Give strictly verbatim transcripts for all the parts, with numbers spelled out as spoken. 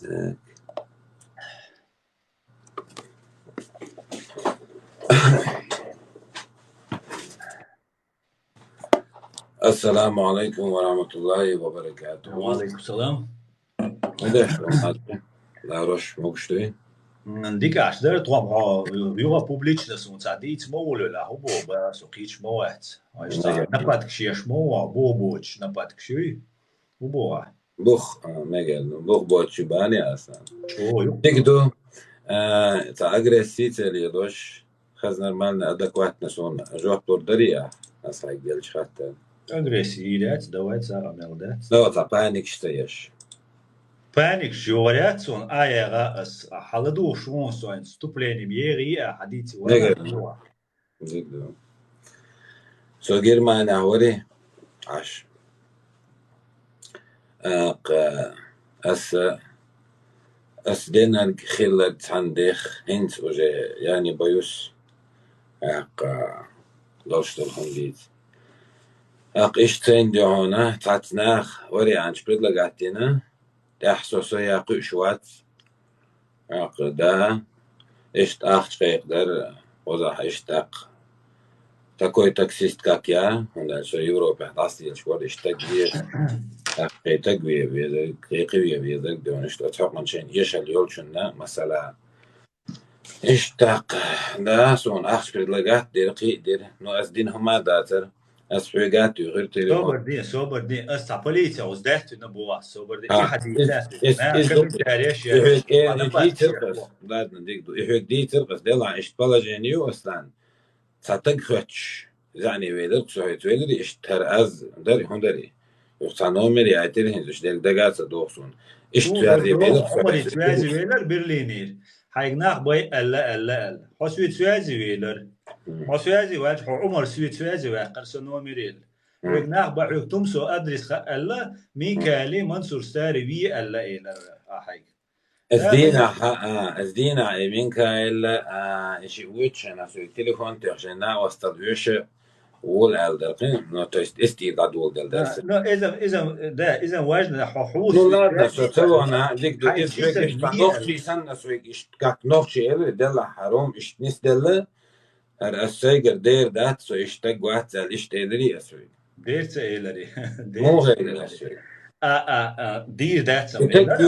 Так. السلام عليكم ورحمة الله وبركاته. وعليكم السلام. Ларош, могуш дуй? Дикаш дара тхо, хьо юха публично суна ца дийца ма волу, а хӀун боху, ба, со кхийча ма вац. Ой, ца нападкаш еш ма ву, боху боцуш нападкаш юй. ХӀун боху? Бух, а, мегар, ну, бух боцу бани асан. О, ю. Дика ду, а, ца агрессия цели дош, хаз нормально, адекватно суна жоп лур дарий а, аса хьайга делча хаттар. Агрессия яц, давай ца къамел дац. Ну, ца паникаш ца еш. Паникаш йогӀаряц суна, а, яга ас, а, хьала ду шун соин, вступление егӀи а, хьадийци вара. Мегар. Дика ду. Со Германехь вари, Ӏаш. ТӀаккха аса, ас денарг хилларг цхьана дех, хӀинца уже яни баюс. ТӀаккха долуш долу хӀума дийца. ТӀаккха иштта цайна дуьхьуна цхьацца наха вари анча предлагать дина, тӀаьхьа со со яккхуьуш вац. ТӀаккха, да, иштта ахча кхайкхадар, озахь иштта тӀаккха. Такой таксист, как я, хӀунда со Европехь дӀасаделаш вара, иштта стаг ве, тӀаккха кхин стаг ве везарг, кхин кхин ве везарг, дуьйна иштта оцу хьокъанчийн эшалла йолчунна масала. Иштта тӀаккха, да, суна ахча предлагать дира, кхин а дира, но ас дина хӀума а дацара. Ас хьоьга а туьйхира телефон. Собар де, собар де. Ас цхьа полиция, оцу даьттина бу ас, собар де. А, и хьадийца, и хьоьга дийцар ас. Ладно, дика ду. И хьоьга дийцар ас, делахь иштта положение ю ас дан. Цхьа стаг хоьттуш, зӀене велар, со хьоьца велари, иштта хӀара аз дари, хӀун дари. Юха цхьа номер яйтира хӀинца, уьш дерг дага а ца доху суна. Иштта ваьрри велар, со хьоьца велари. Хьайга нах бай аьлла, аьлла, аьлла. Хьо соьца связи велар. Хьо связи ваьлча, хьо Ӏумар соьца связи ваьккхар со номер елла. Хьоьга нах бан, хьоьга тумсо адрес хаьа аьлла, Микаэли Мансур Стари ве аьлла элар а хьайга. Ас дийнахь, а, ас дийнахь и Микаэла, а, и шиъ вуьйцу шайна, ас вуьйга телефон тоьхна, шайн накъостал вуьйша, волу аьлла дара кхин, ну, то есть, эс тӀера дӀадоладелла дара. Но иза, иза, да, иза важно, хьо хьуна. Ну, ладно, со ца вахана, дика ду, иза хьоьга иштта нохчий санна, ас вуьйга иштта, как нохчий элира, делахь хьаром, иштта нисделла, хӀара ас сайгара дер дац, со иштта стаг вац аьлла, иштта элирий ас вуьйга? Дер ца элари. Муха элира ас вуьйга? А, а, а, дийр дац ам элар, а,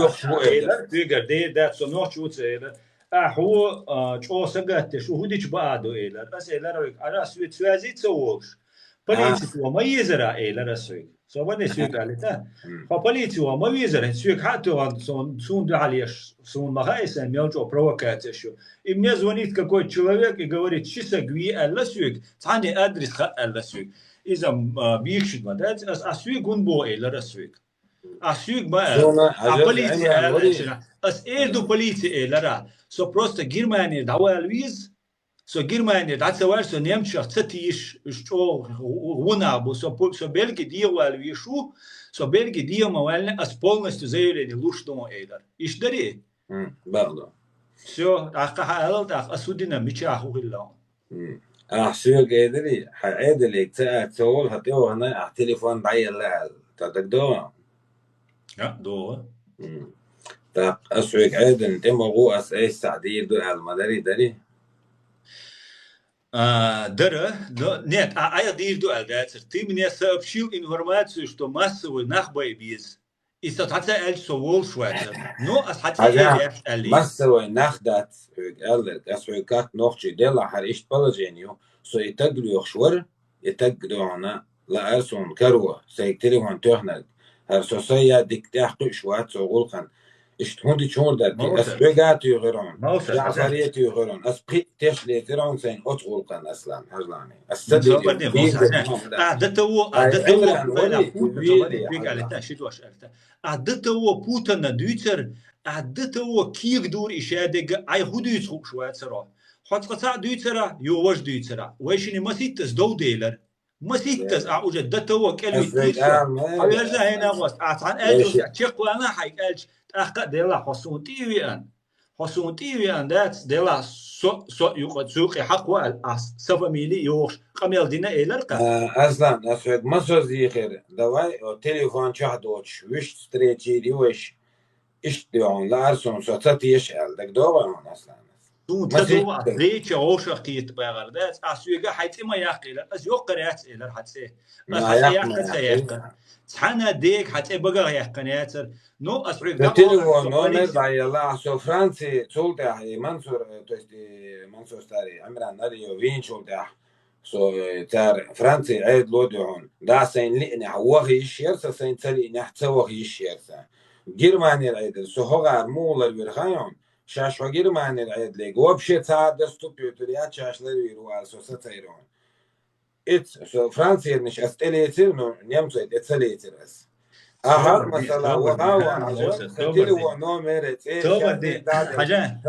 элар, куьйгара дер дац, со нохчи ву ца элар. А, хьо, а, чӀогӀа сагатдеш ву, хӀун дича баа ду элар. Ас элар вуьйга, ара ас вуьйца связи ца волуш. Полици ван ма везара элар ас вуьйга. Со ван эс вуьйга алита. Хьо полици ван ма везара, хӀинца соьга хьа а тоьхна, сон, суна дуьхьал еш, суна ма хаьа, сан мел чӀогӀа провокацеш ю. И мне звонит какой-то человек и говорит, ши саг ве аьлла соьга, цхьанне адрес хаьа аьлла соьга. Иза, а, бийхаш ма дац, ас, ас соьга гун боху элар ас соьга. Ас соьга ма аьлла. А полици аьлла, ас эр ду полици элара. Со просто Германера дӀавала веза. Со Германера дӀа ца ваьлла, со немцех ца тийша, уьш чӀогӀа гӀу-, гӀу-, гӀунах бу. Со пу-, со Бельги дегӀавала везаш ву, со Бельги дегӀа ма ваьллина, ас полностью заявление луш ду элар. Иштта дарий? Бакъду. Всё, тӀаккха хьан аьлла, тӀаккха ас хӀун дина, мичахь хӀун хилла? Ахь соьга элирий, хьан Ӏедалега ца аьлла, ца волу, хьан тӀе вахана, ахь телефон дӀаелла аьлла. Та дагадогӀу? Я, догӀу. ТӀаккха ас хьоьга Ӏедална тӀе ма гӀу, ас айса цхьаъ дийр ду аьлла ма дарий, дарий? А, дара, но, нет, а, айхьа дийр ду аьлла дацара. Ты мне сообщил информацию, что массовый нах бай беза. И со хьан ца аьлча, со волуш вац. Но ас хьан ца аьлла, аьлла. Массовый нах дац хьоьга аьлларг, ас хьоьга как нохчий делла, хӀара иштта положение ю. Со и таг лоьхуш вара, и таг дуьхьана лаара суна каро, сайга телефон тоьхнарг. ХӀара со сайя дика тӀехь кхуьуш вац цо гӀуллакхан. Иштта хӀунда чур дара те? Ас хьоьга а туьйхира хьуна. Джаъфаре а туьйхира хьуна. Ас пхиъ теш лецира хьуна сайна оцу гӀуллакхан, Аслан, хьажлани. Ас ца дийр. А, д т в, а, д т в, а, д т в, путана дуьйцар, а, д т в кега дура и шадерг, айхьа хӀун дуьйцу хууш вацаро. Хьо цкъа цхьаъ дуьйцара, юха важа дуьйцара. Вай шинна маситтаза дов делара. Маситтаза, а, уже д т в кӀел вуьтуьйту со. Хьан верза хьайна гӀост, а, цхьана аьлча, чекхвана хьайга аьлча, тӀаккха а делахь хьо суна тӀе а веана. Хьо суна тӀе а веана дац, делахь со, со юкъа, цу юкъе хьакхо аьлла, а, сан фамили йохуш, къамел дина элар-кх. А, Аслан, ас хьоьга массо а зийхира, давай, о, телефон чохь доцуш, вуьшта встреча йийр ю вайша. Иштта де хьуна лаар суна, со ца теша аьлла, дагадогӀий хьуна, Аслан? Суна ца догӀа, ас деча гӀовшах кхета багӀар дац, ас соьга хьай цӀи ма яккха элар, ас йоккхар яц элар хьа цӀи. Ас хьа цӀи яккха ца яккха. Цхьана дега хьа цӀи багах яьккхина яцар. Ну, ас хьоьга дӀа телефон номер дӀаелла, со Франци цул тӀехь, и Мансур, э, то есть, и Мансур Старый, Ӏимран Алиев вийначул тӀехь, со, э, цар Франци Ӏедало де хьуна. Да, сайна лиънехь ваха йиш яр са, сайна ца лиънехь ца ваха йиш яр са. Германера Ӏедал, со хӀогӀар муха ларвир хьуна, шаьш хьо Германера Ӏедалега вообще цхьа а доступ йойтур яц, шаьш ларвийр ву аьлла, со сацайра хьуна. Иц, со Францернаш ас тӀелецира, но немцой тӀе ца лецира ас. Ахьа, масала, ваха ван, телефон номер, цӀе, хьажа,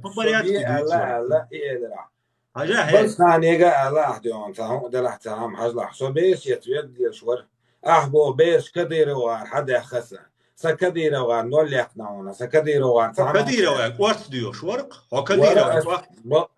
по порядку аьлла, аьлла, и элира. Хьажа, хье. Бал санега аьлла, ахь де хьуна, цхьа хӀума делахь, цхьа хӀума хьажалахь. Со бесет веддеш вар. Ахь боху, беш Кадыровгар хьадаьхха сан. Сан Кадыровгар ноль яьккхина хьуна, сан Кадыровгар цхьа Кадыровгар орц доьхуш варх? Хьо Кадыровгар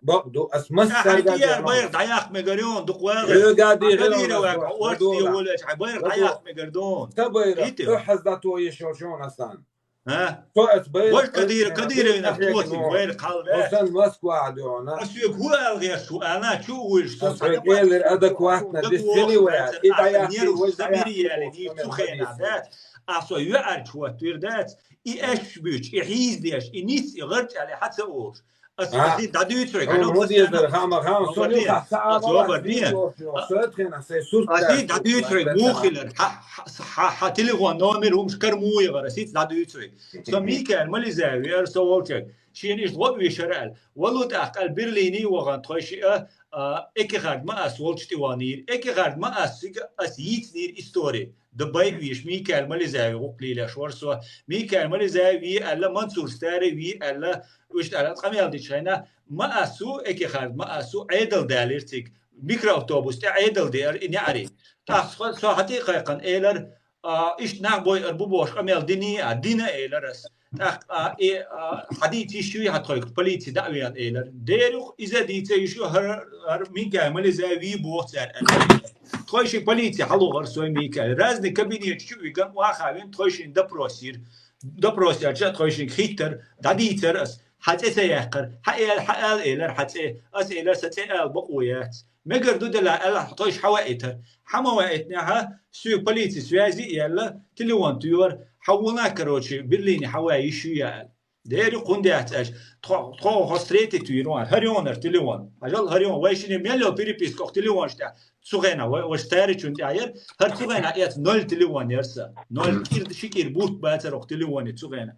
бакъ ду, ас массарга дер байр дӀаяккха мегар йон, дукха вагӀа. Кадыровгар орц де волач, хьай байр дӀаяккха мегар дон. Сан байр, охьаз дӀато ешал шона сан. А? Со ас байр. Ваш Кадыров, Кадыровна тосиг байр кхалла. Осан Москва дёна. Ас юг ху алгеш, ху ана чу уйш, со садакъ. Элер адекватно, без целевая. И даяхи, нервус забери яли, ни цу хена, да? А со юарч вот, твир, да? И эш буч, и хиздеш, и нис, и гъарч али хьаца уш. Ас, ас и дадуцрик, ну, ну, дезер, хама, хама, со нюха, са, ас обар, не. Со тхена, сай сурт. Ас и дадуцрик, мухилер, ха, ха, ха, ха, телефон номер, умш кар муйгар, ас и дадуцрик. Со Микаэль Мализаев, ер со волчек. Шен иш гъо вишар ал. Валут ахкал Берлини ваган тхойши а, а, экихард ма ас волч тиванир. Экихард ма ас сига ас йицнир истори. Дабай виш Микаэль Мализаев гукли леш вар со. Микаэль Мализаев ви алла, Мансур Старый ви алла, уш алла, къамел дичхайна, ма асу, экихард ма асу, Ӏедал далир цик. Микроавтобус тӀе Ӏедал деар, и неари. Тахс со хати кайкан элар, а, иш нах бой ар бу бош къамел дини, а, дина элар ас. ТӀаккха, а, э, а, хьадийца йиш юй хьа тхойга, полици дӀа а веана, элар. Дерюх, иза дийца йиш ю, хӀар, хӀар Микаэль Мализаев ви боху цаьр аьлла. Тхойши полици хьалугӀар сой Микаэль. Разный кабинет чу виган, ваха вен, тхойшин допрос йир. Допрос ярча тхойшин хиттар, дӀадийцар ас. Хьа цӀе ца яьккхар. Хьа эл, хьа ал элар хьа цӀе. Ас элар са цӀе ал бакъо яц. Мегар ду дела, аьлла, тхойш хьаваита. Хьама ваитнехьа, соьга полици связи яьлла, телефон туйвар, хьавуна, короче, Берлине хьава йиш ю яьлла. Дери хъун дац аш, тхо, тхо хо встретить вир ван, хӀар йонар телефон. Ажал хӀар йон, вай шине мел йо переписка ох телефон шта. Цу хена, вай, вай старичун тя яр, хӀар цу хена эц ноль телефон ярса. Ноль кир, ши кир бут бацар ох телефоне цу хена.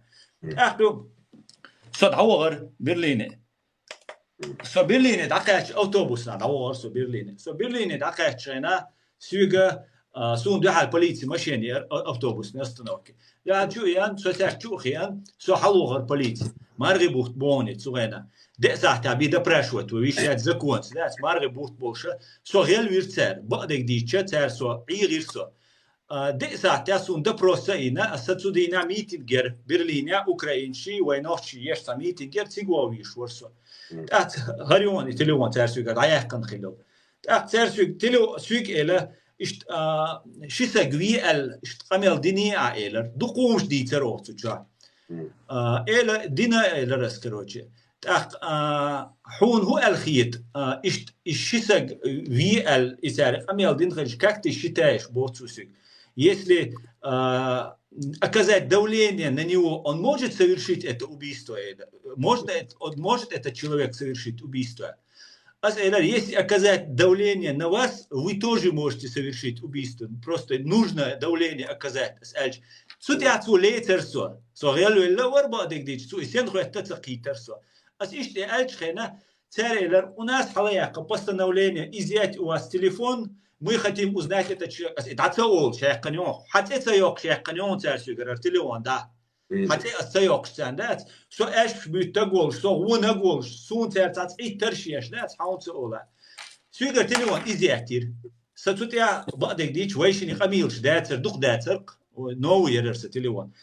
Ахту, со дӀавагӀар Берлине. Со Берлине дӀакхаьчча, автобусна дӀавахар со Берлине. Со Берлине дӀакхаьчча хена, соьга, а, суна дуьхьал полици машина яр, а, автобусный остановке. Я чу ян, со цаьш чу хиян, со хьалухар полици. МаргӀи бухт боне цу хена. Де сахьта би допрашивать, во вещать законс, да, маргӀи бухт болша. Со гел вир цар, бакъдег дийча цар со, Ӏийгъир со. А, де сахьта сун допрос а йина, аса цу дийна митинг яр, Берлине, украинчи, вай нохчи еш ца митинг яр, цига вовиш вар со. ТӀаккха хӀар юни телефон цар суьга дӀаяьккхана хилла. ТӀаккха цар суьга теле-, суьга эла, ишт, а, ши саг ви ал, ишт къамел дини а элар, дукхумш дийцар охцу чу. А, эла, дина элар ас, короче. ТӀаккха, а, хьуна хӀу аьлла хета, а, ишт-, иш ши саг ви аьлла, и цара къамел дина хилча, как ты считаешь, боху цу сига? Если, а, оказать давление на него, он может совершить это убийство? Э, можно эт-, он может этот человек совершить убийство? Ас элар, если оказать давление на вас, вы тоже можете совершить убийство. Просто нужно давление оказать. Ас аьлча, цу тӀехь цо лецар со. Со гӀелвелла вар бакъдег дича, цу и сен хӀоьтта ца кхийтар со. Ас иштта аьлча хена, цара элар, у нас хьала яьккха постановление, изъять у вас телефон, мы хотим узнать это человек. Ас и дӀа ца олу, шаьккхана йоху. Хьа цӀе ца йоккхуш яьккхана йоху цара соьгара телефон, да. Хьа цӀе ас ца йоккхуш царна дац. Со аьшпаш буьттаг волуш, со гӀонаг волуш, суна цара цхьацца иттарш еш дац, хьаун ца ола. Соьгара телефон изъяттира. Сан цу тӀехь бакъдерг дийча, вайшинийн къамелаш дацар, дукха дацар, ой, новый ярар сан телефон.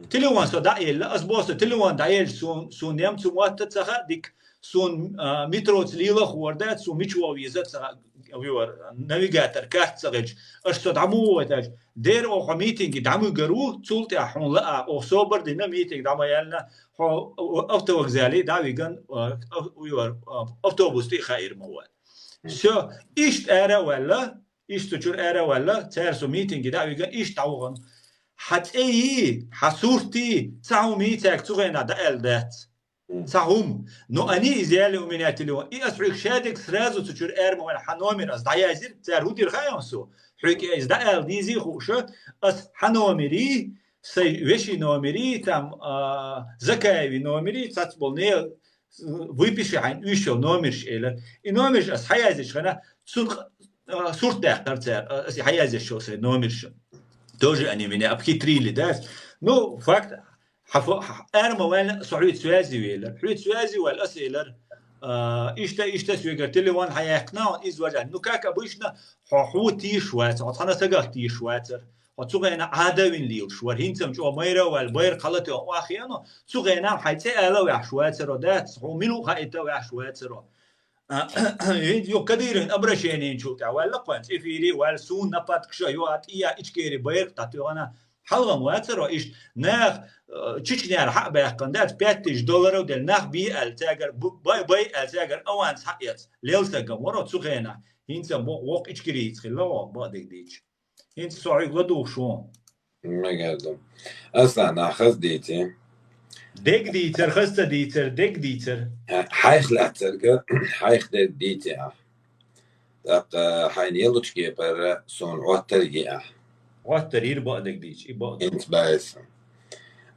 Телефон со дӀаелла, ас боху, сан телефон дӀаелча, сун, сун немцу мотта ца хаьа дика, сун, а, метроца лела а хӀор дац, сун мича вовеза ца хаьа, вивар, навигатор карта ца хилча, аш со дӀа ма вохуьйташ, дера оха хьо митинге дӀа ма вигар ву, цул тӀаьхьа хьуна лаа, оха собар дина митинг дӀа ма яьллина, хьо автовокзале дӀа а виган, а, ав-, вивар, а, автобус тӀе а хаийр ма ву. Всё, иштта ара а ваьлла, иштта цу чуьра ара а ваьлла, цара со митинге дӀа а виган, иштта дӀавахана. Хьан цӀе йий, хьан сурт йий, цхьа хӀума йий цаьрга цу хенахь дӀааьлла дац. Цхьа хӀума. Но они изъяли у меня телефон. И ас хьоьга шадерг сразу цу чуьра ара ма ваьлла, хьан номер ас дӀаязйира, цара хӀун дира хаьий со? Хьоьга иза дӀаала дезий хууш, ас хьан номерий, сайн вешин номерий, там, а, Закаевин номерий, цхьацца болу не, выпиши хьайна уьш йолу номерш, элира. И номерш ас хьаязйича хенахь, цунна, а, сурт даьккхира цара, а, ас хьаязйича йолу сайн номерш. Тоже они меня обхитрили, да? Ну, факт, хьан фо-, хьан ара ма ваьлла, со хьоьца связи велира. Хьоьца связи ваьлла, ас элира, а, иштта, иштта соьгара телефон хьаяьккхина, иза важа. Ну, как обычно, хьо хьуна тийшаш вацара, хьо цхьана сагах тийшаш вацара. Хьо цу хенахь Ӏадавина лелаш вара. ХӀинца-м чӀогӀа майра а ваьлла, байракх хьалатоьхна охьахиъна, цу хенахь хьайн цӀе ала ваьхьаш вацаро дац, хьуна мила ву хаийта ваьхьаш вацаро. А, хӀинца юха Кадыровн обращеничул тӀаьхьа ваьлла кхуьнца, эфире ваьлла, суна нападкаш а йо, а тӀе а Ичкери байракх дӀатоьхна, хьалха-м вацаро иштта, нах, а, Чечняра хьа а баьккхина дац, пять тысяч долларов делла, нах бе аьлла цаьргара, бу-, бай, бай аьлла цаьргара аванс хьаэцна, лелсагам варо цу хенахь, хӀинца-м бо-, воккха Ичкерийца хилла воккха бакъдерг дийцча. ХӀинца со хьоьга ладугӀуш ву. Мегар ду. Аслан, нах хаза дийци. Дег дийцар, хаза ца дийцар, дег дийцар. Хьайх лаьццарга, хьайх дерг дийци ахь. ТӀаккха хьайна еллачу кепара суна Ӏоттар а йи ахь. Ӏоттар йира бакъдерг дийцча, и бакъдерг. ХӀинца баьйса.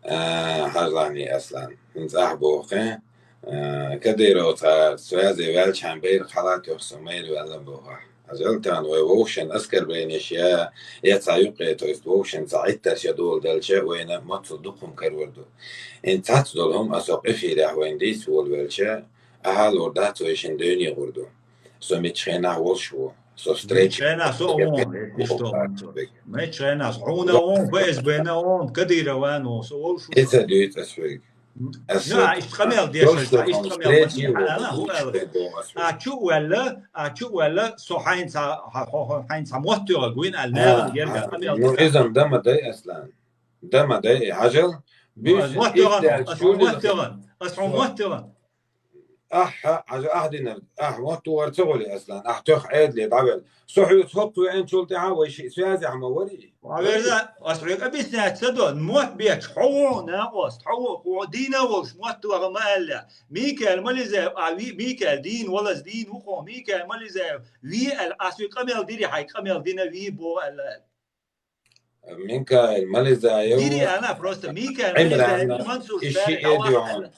А, хьажлахьний Аслан. ХӀинца ахь боху кхин. А, Кадыровца связи ваьлча хьайн байракх хьалатоьхна со майра ваьлла боху ахь. Хьажал тахана вай вовшашна оскорбленеш я, я цхьа юкъе, то есть вовшашна цхьа Ӏиттарш я доладелча, вайна моццул дукха хӀума карор ду. ХӀинца цхьацца долу хӀума ас хӀокху эфирехь вайна дийца волавелча, ахьа а лур дац, вай шина дуьйне гӀур ду. Со миччу хенахь волуш ву. Со встреча. Миччу хенахь со а вон, иштта вон. Миччу хенахь со хьуна а вон, ФСБ-на а вон, Кадыровна а вон, со волуш ву. И ца дуьйцу ас хьоьга. Ас Ну, а иштта къамел дешаш, а иштта къамел дешаш, а, хӀун аьлла? А чу а ваьлла, а чу а ваьлла, со хьайна цхьа, хьо, хьо, хьо, хьайна цхьа мотт йогӀург вина аьлла, наьлан герга къамел дешаш. Ну, иза-м дан ма дай, Аслан. Дан ма дай, хьажал. Мотт йогӀан, ас хьуна мотт йогӀан, ас хьуна мотт йогӀан. Ахьа, хьажа, ахь динарг, ахь мотт вара ца гӀули, Аслан, ахь тоьхна Ӏедале дӀавелла. Со хьоьца хӀокху веанчул тӀаьхьа вай шиъ связехь ма варий? Ва верза, ас хьоьга объяснять ца до, мотт бечу, хьо ву накъост, хьо ву, хьо дийна волуш мотт ваха ма аьлла. Микаил Мализаев, а, ви-, Микаил дийна, валаз дийна ву хьо, Микаил Мализаев, ви аьлла, ас ви къамел дири, хьай къамел дина ви бо аьлла. Микаил Мализаев, Дири ана просто Микаил Мализаев, Мансур и ши Сари, эдион.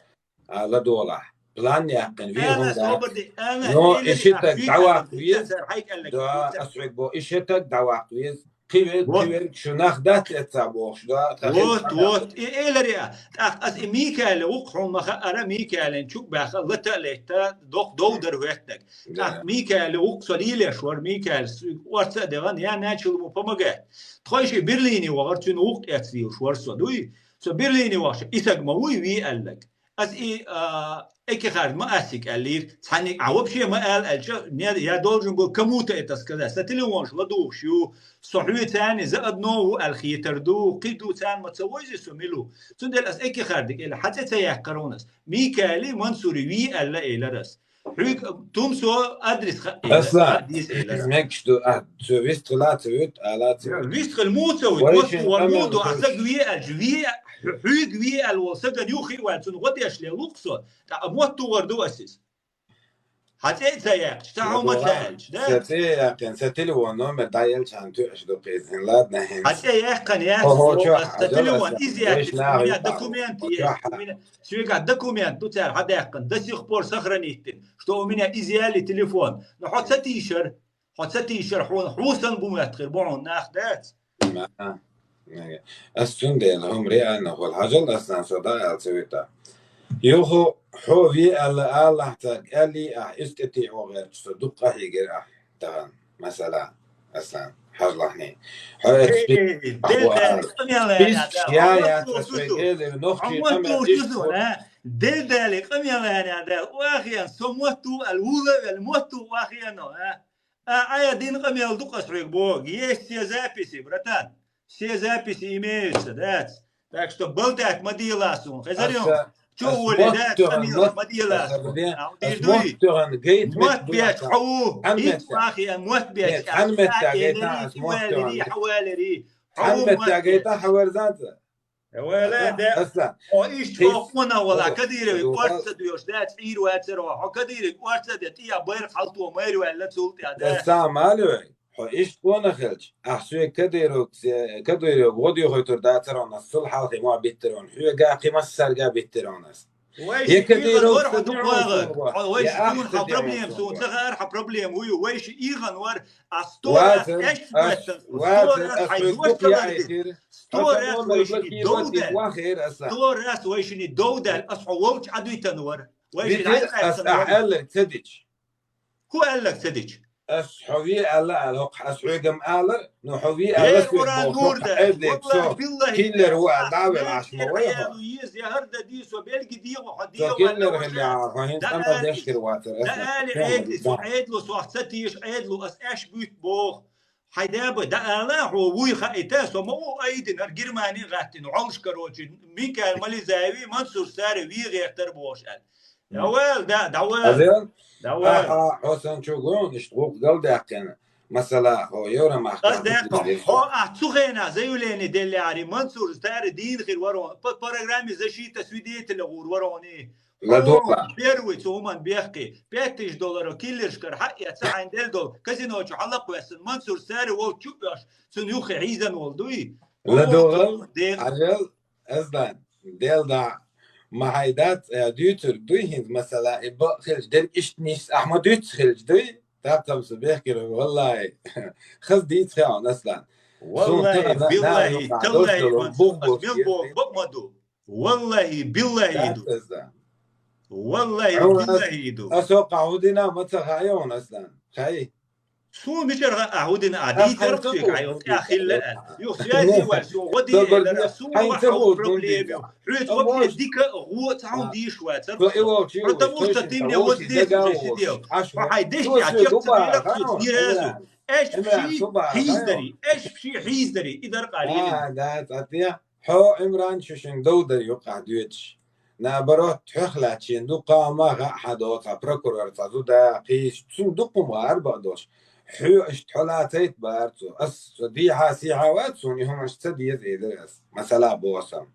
Ала долахь. План яьккхина, вехун ана да. Собади, ана Но и ши таг дӀаваккха веза. Да, ас хьоьга бо, и ши таг дӀаваккха веза. Кхиверг, кхиверг, шу нах дац эцца бохуш, да. Вот, вот, и элари а. ТӀаккха ас и Микаил вукх хьуна ма хаара, Микаилан чу баьха, лата а летта, дох дов дар хӀоьттинарг. ТӀаккха Микаил вукх со лийлеш вара, Микаил орца а деван, я начал ему помогать. Тхойши Берлине вахар, цуьнан вукх эцдийла швар со дуй. Со Берлине вахча, и саг ма вуй вий аьллаг. Ас и, а, эки хард ма ассиг аьллийр, цхьаниг а вообще ма аьл аьлча, не, я должен был кому-то это сказать. Сан телефонаш ладугӀуш ю, со хьоьца царни за одно ву аьлла хетар ду, кхин ду царна ма ца войзи со милу. Цундела ас эки хардиг эла, хьан цӀе ца яьккхар вон ас. Микаили, Мансури вий аьлла элар ас. Хьуьга тумсо адрес ха-, Аслан, дийс элира. Иза мегаш ду, а, цо вистхила ца вуьту, ала ца вуьту. Вистхила муха ца вуьту? Вай шин вар къамел муха ду, а саг ве аьлча, ве, хьуьга ве аьлла волу саган юххе а ваьлла, цунна гӀо деш ле лукх со, тӀаккха мотт тухур ду ас иза. Хьан цӀе а ца яьккхича, цхьа хӀума ца аьлча, да? Сан цӀе а яьккхина, сан телефон номер дӀаелча хьан тоьаш ду кхезина, ладно, хӀинца. Хьан цӀе яьккхина, яьккхина, сан телефон, иза яьккхина, у меня документ есть, у меня Соьгахь документ ду цара хьан даьккхина, до сих пор сохранить дина, что у меня изъяли телефон. Ну, хьо ца тийшар, хьо ца тийшар, хьуна хьусан бу моьттахир бу хьуна нах дац. Ма, ма, ас цундела хӀума реально хӀула хьажал ас сан со дӀааьлла ца вита. Юху хьо ве аьлла аллахь царг аьлли ахь, иза тӀе тиъо гӀерташ со дукха къахьийгира ахь. Тахана, масала, Аслан, хьажлахьний. Хьо эцци Эй, ахьо делдали ала. Къамел Ис яьнна, я хьо яц мотт ас вай ту, элира, нохчий хьо мотт къамел ту, иш ту, тхо. А? Делдали къамел яьнна, дел, вахиян, со мотт ту, ал вула вел, мотт ту, вахияно, а? А, а я дин къамел ду-кх ас хьоьга боху. Есть все записи, братан. Все записи имеются, дац. Так что балдаьтта ма дела суна. Хезар ю? Чу воле, дац, къамел ма дела суна. Мотт беш хьо ву. Итт вахи, мотт беш. Хьан метта гайта хьан верзанца? Вала, да. Аслан. Хьо иштта хьо къона вала, Кадырове орца доьш, да, цӀийр вацар хьо. Хьо Кадырове орца де, тӀе байракх хьалто майр ваьлла цул тӀе, да. Сан мали вай. Хьо иштта къона хилча, ахь соьга Кадыров, Кадыров гӀо дохуьйтур дацар хьуна, ас цул хьалхе ма биттар хьуна. Хьоьга кхин массарга биттар хьуна ас. Вайша ийгӀан вара хьо дукха вагӀа. Хьо вайша дуна хьо проблема суна ца хаьара, хьо проблема вуй. Вайша ийгӀан вара, а сто раз аьшпаш, сто раз хьайн дошка ларди. Сто раз вайшини довдаьл. Сто раз вайшини довдаьл, ас хьо волчу Ӏадуйтан вара. Вайшини Ӏадуйтан вара. Ца дича. ХӀун аьлларг ца дича? Ас хьо ве аьлла аьлла, хӀокху ас хьоьгам алар, ну хьо ве аьлла. Э, Къуръан нур да. Киллер ву аьлла, дӀа а велла, Ӏаш ма вай хьо. Еза, я хӀара дан дийр, со белги дегӀо, хьо дегӀо. Со киллер хилла, хьо хӀинца къамел деш хир вацар. Да али Ӏедли, со Ӏедло, со ца тийша Ӏедло, ас аьш буьту боху. Хьайн даба, да ала, хьо вуй хаийта, со ма ву айдина, хӀара Германи гӀаттина, Ӏолуш, короче, Микаил Мализаеви, Мансур Сари ве гӀертар бохуш аьлла. Давал, да, давал. Азел? Давал. Аха, хьо сан чу гун, иштта гӀуллакх галдаьккхина. Масала, хьо Евромахка. Ас даьккха, хьо а цу хенахь заявление деллехьари, Мансур Сари дийна хир варо, по программе защита свидетеля гӀур варони. ЛадогӀа. Первый цу хӀуман бехке, пять тысяч долларов киллершкара хьаэца хьайн делла долу, казино чу хьалакхвессан, Мансур Сари волчу а оьш, цунна юххе хьийзан волу дуй? ЛадогӀа, Ӏажал, Аздан, дел да, ма хьай дац, э, дуьйцург дуй хӀинца, масала, и бакъ хилча, дерг иштта нис, ахь ма дуьйцу хилча дуй? Таккхамса бехкира, валлахӀи. Хаза дийца хьо, Аздан. ВаллахӀи, биллахӀи, таллахӀи, Мансур, ас мел боху, бакъ ма ду. ВаллахӀи, биллахӀи ду. ВаллахӀи, биллахӀи ду. Ас хӀокхахь хӀун дина ма ца хаьа хьуна, Аздан. Хай. Суна мичара а хӀун дина а дийцар соьга, хьайо тӀехь хилла аьлла. Юха связи вара, суна гӀо де элира, суна хьайн ца хӀума проблема ю. Хьоьца хӀокхе дика гӀо ца хьуна дийш вацар. Потому что ты мне вот здесь уже сидел. Хьо хьайн дешнехь чекх ца дийракх соьца ни разу. Эшпши хьийздари, эшпши хьийздари, и дар къарийна. А, да, цӀа те. Хьо, Ӏимран, шу шуьнга дов дар юкъахь доьдуш. Наоборот, хьоьх лаьцна шена дукха ма гӀа хьан доцу, хьан прокурор цхьа зуда, кхийча, цунна дукха ма гӀар бакъ долуш. Хьо иштта хьо лацайта бара цо. Ас со дийхьа-сийхьа вац, суна и хӀуманаш ца деза, элира ас. Масала боху сан.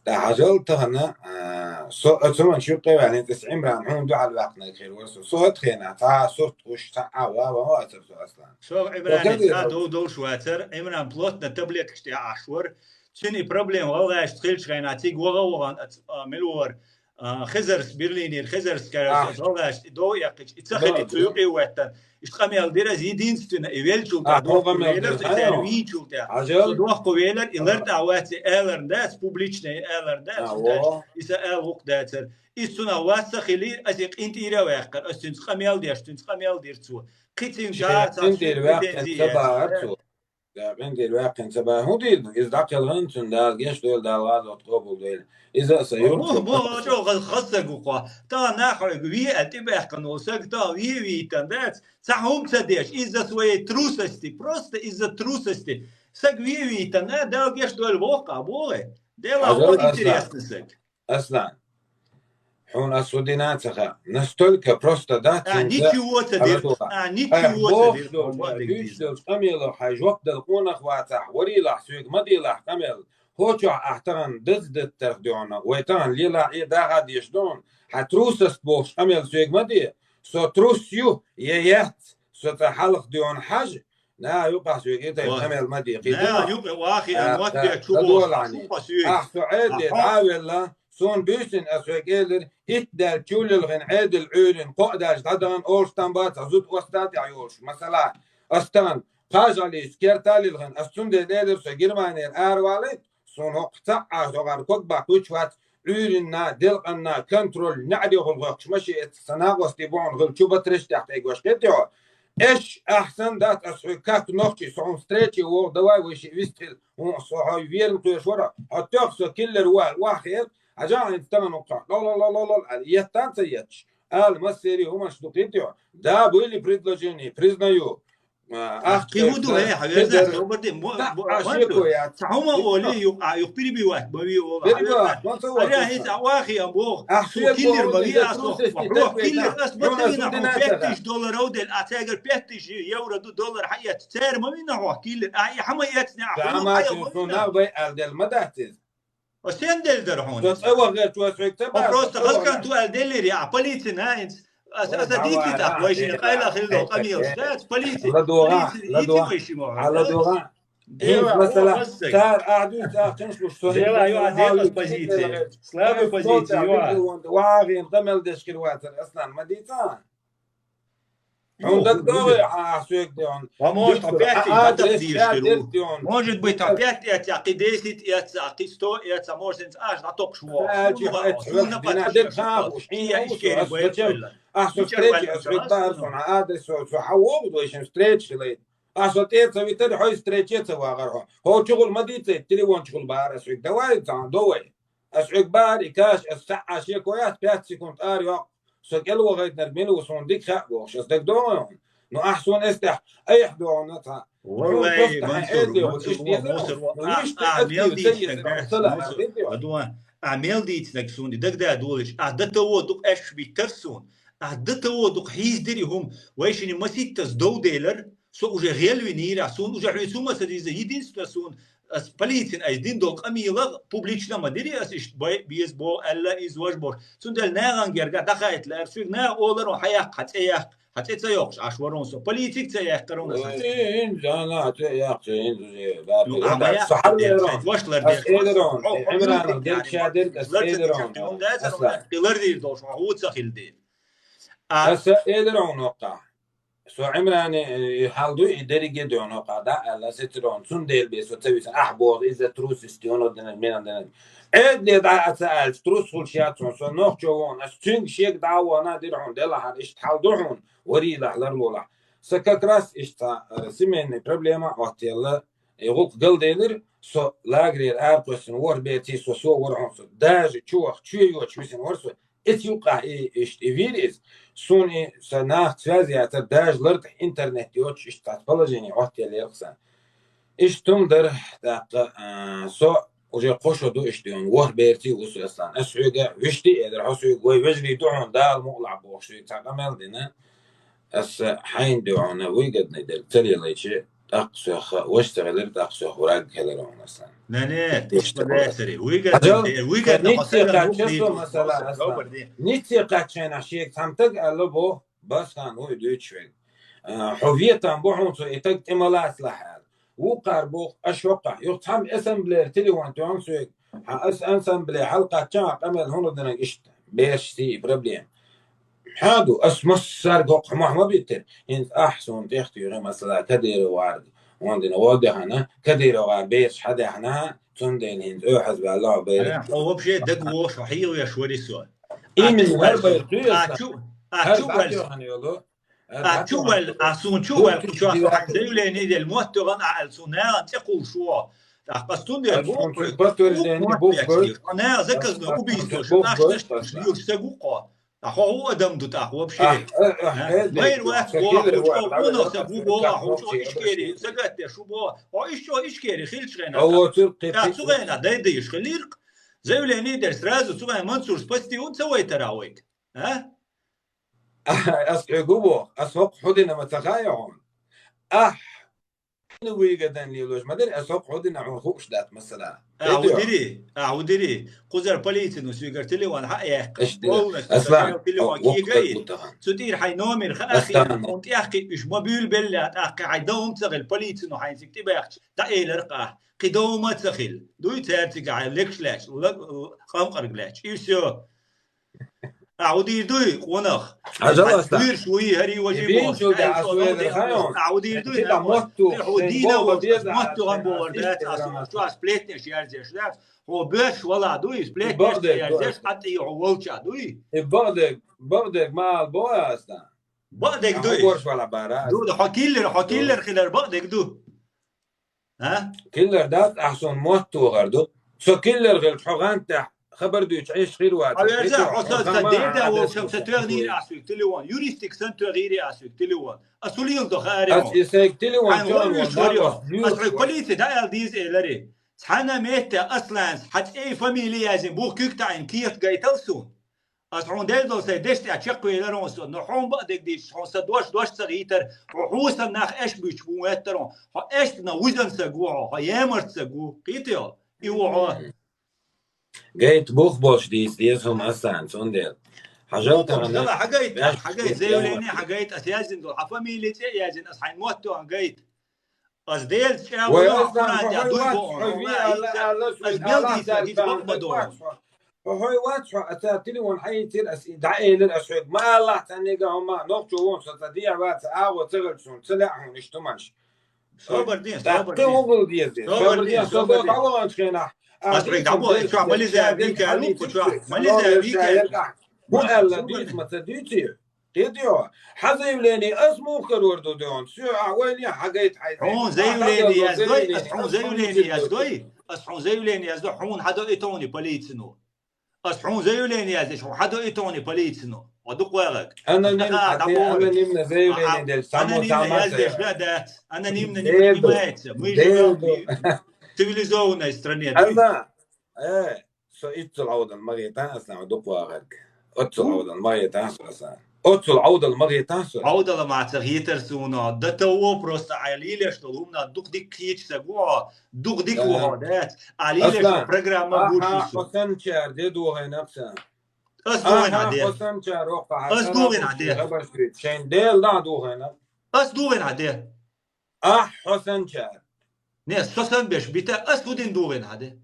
ТӀаккха хьажал тахана, а, со, а, цу хӀуманаш юккъе ваьлла, хӀинца ас Ӏимран хьуна дуьхьал ваьккхинарг хир вара со. Со хӀоттахена, цхьа сурт гуш, цхьа а ва, ва, вацара со, Аслан. Со Ӏимран цхьа дов долуш вацара, Ӏимран плотно таблеткаш тӀехь Ӏаш вара. Цуьнан и проблема гӀалгӀашца хилча хенахь, цига ваха а вахана, а, мила вара, а, Хезарс, Берлинера Хезарс, короче, гӀалгӀашца и дов эккхича, и ца хилий, цу юкъе а веттан. Иштта къамел дира ас, единственно, и веллачул тӀаьхьа дохку велар, и цаьрга вийначул тӀаьхьа. Со дохку велар, и лар тӀехь вац, и аларна дац, публичный аларна дац, и сан ала гӀуллакх дацара. Иза цунах вац ца хилийра, ас и къинтӀера а ваьккхира, ас цуьнца къамел деш, цуьнца къамел дира цо. Кхин цуьнга цхьа къинтӀера ваьккхина ца бахара цо. Да, къинтӀера ваьккхина ца бахара. ХӀун дийр ду? Иза дӀакхелхина цунна, Дала гечдойла, Дала гӀазот къобалдойла. Иза а сан юрт. Мо, мо, чӀогӀа хаза саг ву кхо. Тахана нах хьоьга ве аьлла тӀебаьхкина волу саг, тахана ве вийтан дац. Цхьа хӀума ца деш, из-за своей трусости, просто из-за трусости. Саг ве вийтан, а, Дала гечдойла боху, а, боху. Дела, хьо интересный саг. Аслан, хьуна ас хӀун дина а ца хаьа. Настолько просто дац. А, ничего ца дира. А, ничего ца дира. Дуьйцуш долчу къамело хьайн жоп дала къонах вацахь, варийлахь, соьга ма делахь къамел. ХӀокху чохь ахь тахана даза даттарх дуьхьал, вай тахана лелахь, э, даха а деш дуьхьал, хьан трусость бохуш къамел соьга ма де. Со трус ю, я яц, со цкъа хьалха дуьхьал хьажа, наха юкъахь соьга и тайпа къамел ма де. Наха юкъе вахийна, мотт беш чу боху, ахь со Ӏедале дӀа а велла, суна буьйсина ас хьоьга элира, итт даьлла чу лилхина Ӏедал Ӏуьйрина кхоъ даьлча дӀадахана олуш там бац, хьан зуда остагӀа тӀехь йолуш. Масала, ас тахана кхажаллица керта а лилхина, ас цундела элира, со Германера аравалийта, суна хӀокху цхьаъ а хьогӀара ког баккхуьйтуш вац, Ӏуьйранна, делкъанна контроль, неӀарехула гӀоьхкуш машен эцна сан накъостий бу хьуна хила чу батреш тӀехь тӀегош хетте хьо. Эш, ахьсан дац ас хьоьга как нохчий, со хьуна встрече вогӀу, давай вай шиъ вистхила, хьуна со хьо верна кхоьруш вара, хьо тоьхна со киллер ву аьлла, охьахиъна, хьажахьа хӀинца тахана ву кхо, лол, лол, лол, лол, аьлла, еттан ца етташ. Ала массерий хӀуманаш ду кхетте хьо. Да, были предложения, признаю. Ах кхы хӀун ду, хӀей, хьаверза, собар де, мо, мо, аш мо, ко яц. Ца хӀума оли, ю, а, ю перебивать, ма ви ола. Перебивать, ма ца ола. Аре, хӀей, ца вахи ам бо. Ах, су киллер ма ви, ас мо. Киллер, ас ма ца вина, пять тысяч долларов дел, а цегар пять тысяч евро ду доллар хьаэц. Цер ма вина хьо киллер. А, и хӀама эцне, а, хӀама эцне. Ама ма вина. Су на вай ал дел ма датиз. Ва сен дел дар хьона? Со цӀа вахар чу ас хьоьга ца баьхар. Просто халкан ту ал деллири, а полици наинц. Ас, ас дийти тӀаккха, вай шин къайла хилла къамийл. Дац полици. Ладугъа, полици, ладугъа. Ладугъа. Дела, масала, цар ахьдуй цар чаншлуш со. Дела, ю, а дела позиция. Слабая позиция, ю, а. Вагин къамел дешкир ватар, Аслан, ма дийца. Хьун дагдогӀи, а, соьг де хьун. Ва может, опять а, а, датах дийш хир ву. Может быть, опять эццакъи десять эццакъи сто эцца, может, сенц аш дӀатокхуш ву. Ахьсун встреча, ас вет бар сон, а адрес со, со хьавогӀу, вай шин встреча хилайт. Ахьсун тӀе ца витар, хьой встреча ца вагӀар хьо. Хьо чугӀул ма дийцай, телефон чугӀул бара соьг. Давай, цан, довай. Ас хьоьга бахьар, и каш, ас цхьаъ аш е кояхь, пять секунд ара йоккху. Со кӀел вахайтнарг мила ву, суна дика хаьа бохуш, ас дагадогӀу хьуна. Ну, ахьа суна эс тӀехь айхьа догӀу на цхьа. Валлай, Мансур, Мансур, Мансур, Мансур, а, а, мел дийцинарг, Мансур, а, дуан, а, мел дийцинарг суна дагада долуш, а, датаво дукха аьшпаш биттар суна, а, датаво дукха хьийздири хӀума, вай шини маситтас дов делар, со уже гӀелвинийра, суна уже хьуьйцу ма ца диза, единственное суна, ас полицин айса дин долу къамелах публично ма дири ас иштта бай-, беза боху аьлла, иза важа боху. Цундела нагӀан герга дӀахайта лаьара, цуьнга наха олар, хьан яккха, хьан цӀе яккха, хьан цӀе ца йоккхуш, Ӏаш варон со. Полициг ца яьккхарон аса. Ой, ин, зана, цӀе яккха, ин, ин, Ну, а ма яккха, ваша лар деш. Ас эларон, Ӏимранах дерг ша дерг, ас эларон. Аса. Хилар дийр долуш, хьан хӀу ца хила дийр. А. Аса эларон оккха. Со Ӏимране, э, хьал ду, и дерриге доьгӀна кхада аьлла, сецарону, цундела бе со ца висан, ахь боху, иза трус, истионо дина, мена дина. Эдли дӀа а ца аьлча, трус хуьлуш яц хьуна, со нохчо вон, ас цуьнга шега дӀа а вона, дира хьуна, делахьара, иштта хьал ду хьуна, варий лахь, ларлолахь. Со как раз иштта, э, семейная проблема, оттаелла, и гӀуллакх галделира, со лагерера аракхоьссина ворхӀ берций, со, со вара хьуна, со даже чу ваха, чу йоцуш висина вара со, Эцу юккъахь и, иштта и вийра иза. Суна и сан нах связь яцара, даже лартӀехь интернет йоцуш, иштта цхьацца положение оттаеллера сан. Иштта хӀума дара, тӀаккха, а, со уже кхо шо ду иштта йолу, ворхӀ берций ву со, Аслан. Ас хьоьга вуьшта а элира, хьо соьга вай вежарий ду хьуна, Дала мукъалахь бохуш, соьга цхьа къамел дина. Ас хьайна дуьхьал выгодный дерг ца лелайча, тӀаккха соьх ваша ца хилира, тӀаккха соьх враг хилира хьуна, Аслан. Не, не, тиша ма дацари. Выгодный, выгодный. Ницце кхаччалц масала, Аслан. Ницце кхаччалц шега цхьамтаг аьлла боху, Басхан ву и дуьйцуш верг. А, хьо ветам бу хьуна цо, и таг тӀе ма лацалахь аьлла. Вукхара боху, аша хӀокхахь, юха цхьамма ассамблеяра телефон тоьхна соьга. Хьан ас-, ассамблея хьалакхаччахь, къамел хӀунда динарг иштта? Бераш сий и проблема. Хьан ду, ас массаьрга хӀокху мохь ма биттира. ХӀинца ахь суна тӀехтуьйхи, масала, Кадыров гӀарга. Вон дина гӀо дехана, Кадыров гӀар бераш хьан дехна, цундела хӀинца оьхьаз ваьлла хьо бераш. Хьо вообще дага вохуш, хьо хьийгӀ веш вари со. Именно, хӀара байр туьйхира. А чу, а чу ваьлла. А чу ваьлла, а суна чу ваьлла, кхучо хьайн заявление делла, мотт тохана а аьлла, суна нагӀан цӀе кхуллуш ву. ТӀаккха ас цундела боху, подтверждение, боху, наха заказной убийство, шу, наш, наш, наш, юрш ца гу кхо. А хьо хӀун адам ду тӀаккха вообще? Майра вац боху, хьо чӀогӀа къонах ца гу боху, хьо чӀогӀа ишкери, сагатде шу боху, хьо иш чӀогӀа ишкери, хилча хенахь. Ах, цу гӀена дай дайш хилиркх, заявление делла, сразу цу гӀена Мансур спасти хӀунда ца вайтара вайга? А? Ас хьоьга ву боху, ас хӀокху хьу дина ма ца хаьа хьуна. Ахь хьуна выгодно лелош ма дара, ас хӀокху хьу дина хьуна хууш дац, масала. Ахь хӀу дири, ахь хӀу дири. Кхузара полицину соьгара телефон хьа а яьккхина, полностью телефон кегайира. Цу тӀера хьайн номер хаа хиъна, хьуна тӀехкхиъ уьш ма буьйлабелла, тӀаккха хьайн дов ма ца хилла, полицину хьайн цига тӀебаьхча, дӀаэлира-кх ахь. Кхин дов ма ца хилла. Дуй цаьрцига хьайн лекаш лаьтташ, ла-, ла-, къамкъарг лаьтташ. И всё. Ахь хӀу дийр дуй, къонах? Хьажал аса. Дуьйраш вуй, хӀарий важий боху. Ахь хӀу дийр дуй, хӀу дийна волчу, мотт тохана бохур дац, аса чу аса сплетнеш ярзеш дац. Хьо боьрш вала дуй, сплетнеш ярзеш, хьан тӀе хьо волча дуй. И бакъдерг, бакъдерг ма ала боху аса. Бакъдерг дуй. Хьо боьрш вала бара. Ду, хьо киллер, хьо киллер хилар бакъдерг ду. А? Киллер дац, ахь суна мотт тохар ду. Со киллер хилча, хьо гӀант тӀехь хабар дуьйцуш Ӏеш хир вац. Хьо верза, хьо сан, сан деда волчам сан тоьгӀнийра ас вуьг телефон. Юристик сан тоьгӀийра ас вуьг телефон. Ас хулийла до хаари. Ас и сайга телефон хьайн тоьгӀан вуьш вар йо. Ас хьой полиция да аьл дийза элари. Цхьана метте Асланс хьа цӀей фамилия язин бух куьг таӀин кехат гайтал сун. Ас хьуна дезал сай деш тӀе чекхвелар он со, но хьуна баъ дег дийш, хьуна са дош, дош ца гӀийтар, хьо хьусан нах эш буьч бу веттар он, хьо эшна вузан са гу, хьо емарт са гу, кхийти йо, и ву хьо. Гайт бух болш дийс, деза хӀума Аслан, цундел. Хьажал тагӀана. Хьагайт, хьагайт, заявление хьагайт, ас язин дол, хьа фамилия цӀе язин, ас хьайн мотто гайт. Ас Делаца чӀагӀо вай йо, Аслан, Къуръан тӀа дуй бо, хьо вий алла, алла, ас мел дийца, гиз бакъ ма до. Хьо хьой вац, хьо аса телефон хьайцир, ас и дӀаэлир, ас хьоьга ма аллахь, цаннига хӀума, нохчо вон, со ца дехьа вац, агӀо ца гӀелч сун, ца лаьа хьуна иш туманш. Собар дин, собар дин. Собар дин, собар дин, собар дин. Ас хьоьга дӀабо, иш чохь Мализа Викал, Мализа Викал. Бу аьлла, дуьйцу ма ца дуьйцу. Кхетий хьо? Хьан заявление ас муха карор ду дехьа? Соь а вайли хьагайта хьайза. Хьуна заявление яздой, ас хьуна заявление яздой, ас хьуна заявление яздой, хьуна хьадо и тони полицино. Ас хьуна заявление яздеш, хьуна хьадо и тони полицино. Ва дукха вагӀаг. Анонимно, анонимно заявление деш, само, само яздеш да дац. Анонимно не принимается. Мы живём в цивилизованной стране. Анна, э, Со иццул Ӏовдал ма гӀетан аса, дукха вагӀарг. Оццул Ӏовдал ма гӀетан со аса. Оццул Ӏовдал ма гӀетан со. Ӏовдала ма ца гӀетар суна. Да то вопрос, Ӏа лелаш долу хӀумна дукха дика кхеча ца гу, дукха дика ву хьо дац. Ӏа лелаш программа гучи со. Хьо санчар де духайна аса. Ас духайна де. Хьо санчар воккха. Ас духайна де. Хабар шуьйт. Шайн Дела духайна. Ас духайна де. Ахь хьо санчар. Не, со сан беш бита, ас хӀу дин духайна де.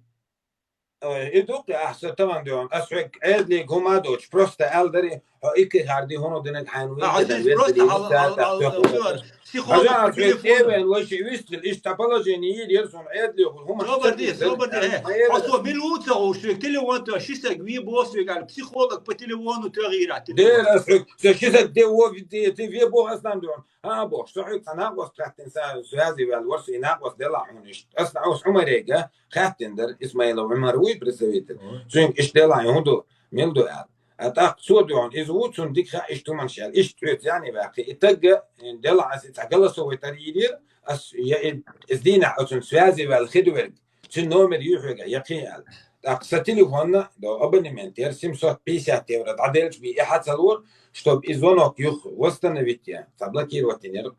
Ой, и дуккхи ахь со тагӀан дуьхьал. Ас хьоьга Ӏедале гума доцуш, просто аьлла дари, хьо икки харди хӀуно динарг хьайна вуй. А, хьо просто хьал, хьал, хьал, психолог по телефону. Вай ши вистхил, иштта положение йийр яр сон Ӏедале хур хӀума. Собар ди, собар ди, хьо со мил ву ца гӀуш, шуьга телефон то, ши саг ви бос вегал, психолог по телефону тагӀира. Дера ас хьоьга, со ши саг де во ви де, те ве бо ас дан дуьхьал. ХӀан, бохуш, со хьоьга цхьа накъост хаьттина, сан связи ваьлла вара со, и накъост делахь хьуна иштта. Ас накъост Ӏумарега хаьттина дара, Исмаилов Ӏумар вуй представитель. Цуьнга иштта делахь хӀун ду, мила ду аьлла. А тӀаккха цо дуьхьал, иза ву, цунна дика хаьа иштта хӀуманаш аьлла. Иштта цоьца яьнна ваьккхи. И тагга, делахь ас и цхьа голосовой тара йийр яра, ас я и, иза дийнахь оцунна связи ваьлла хи ду верг. Цуьнан номер ю хьоьга, яккхий аьлла. ТӀаккха сан телефонна, до абонемент яра, семьсот пятьдесят евро дӀаделча бий, и хьа ца лора, чтоб и звонок юха восстановить я, цхьа блокировать йинера.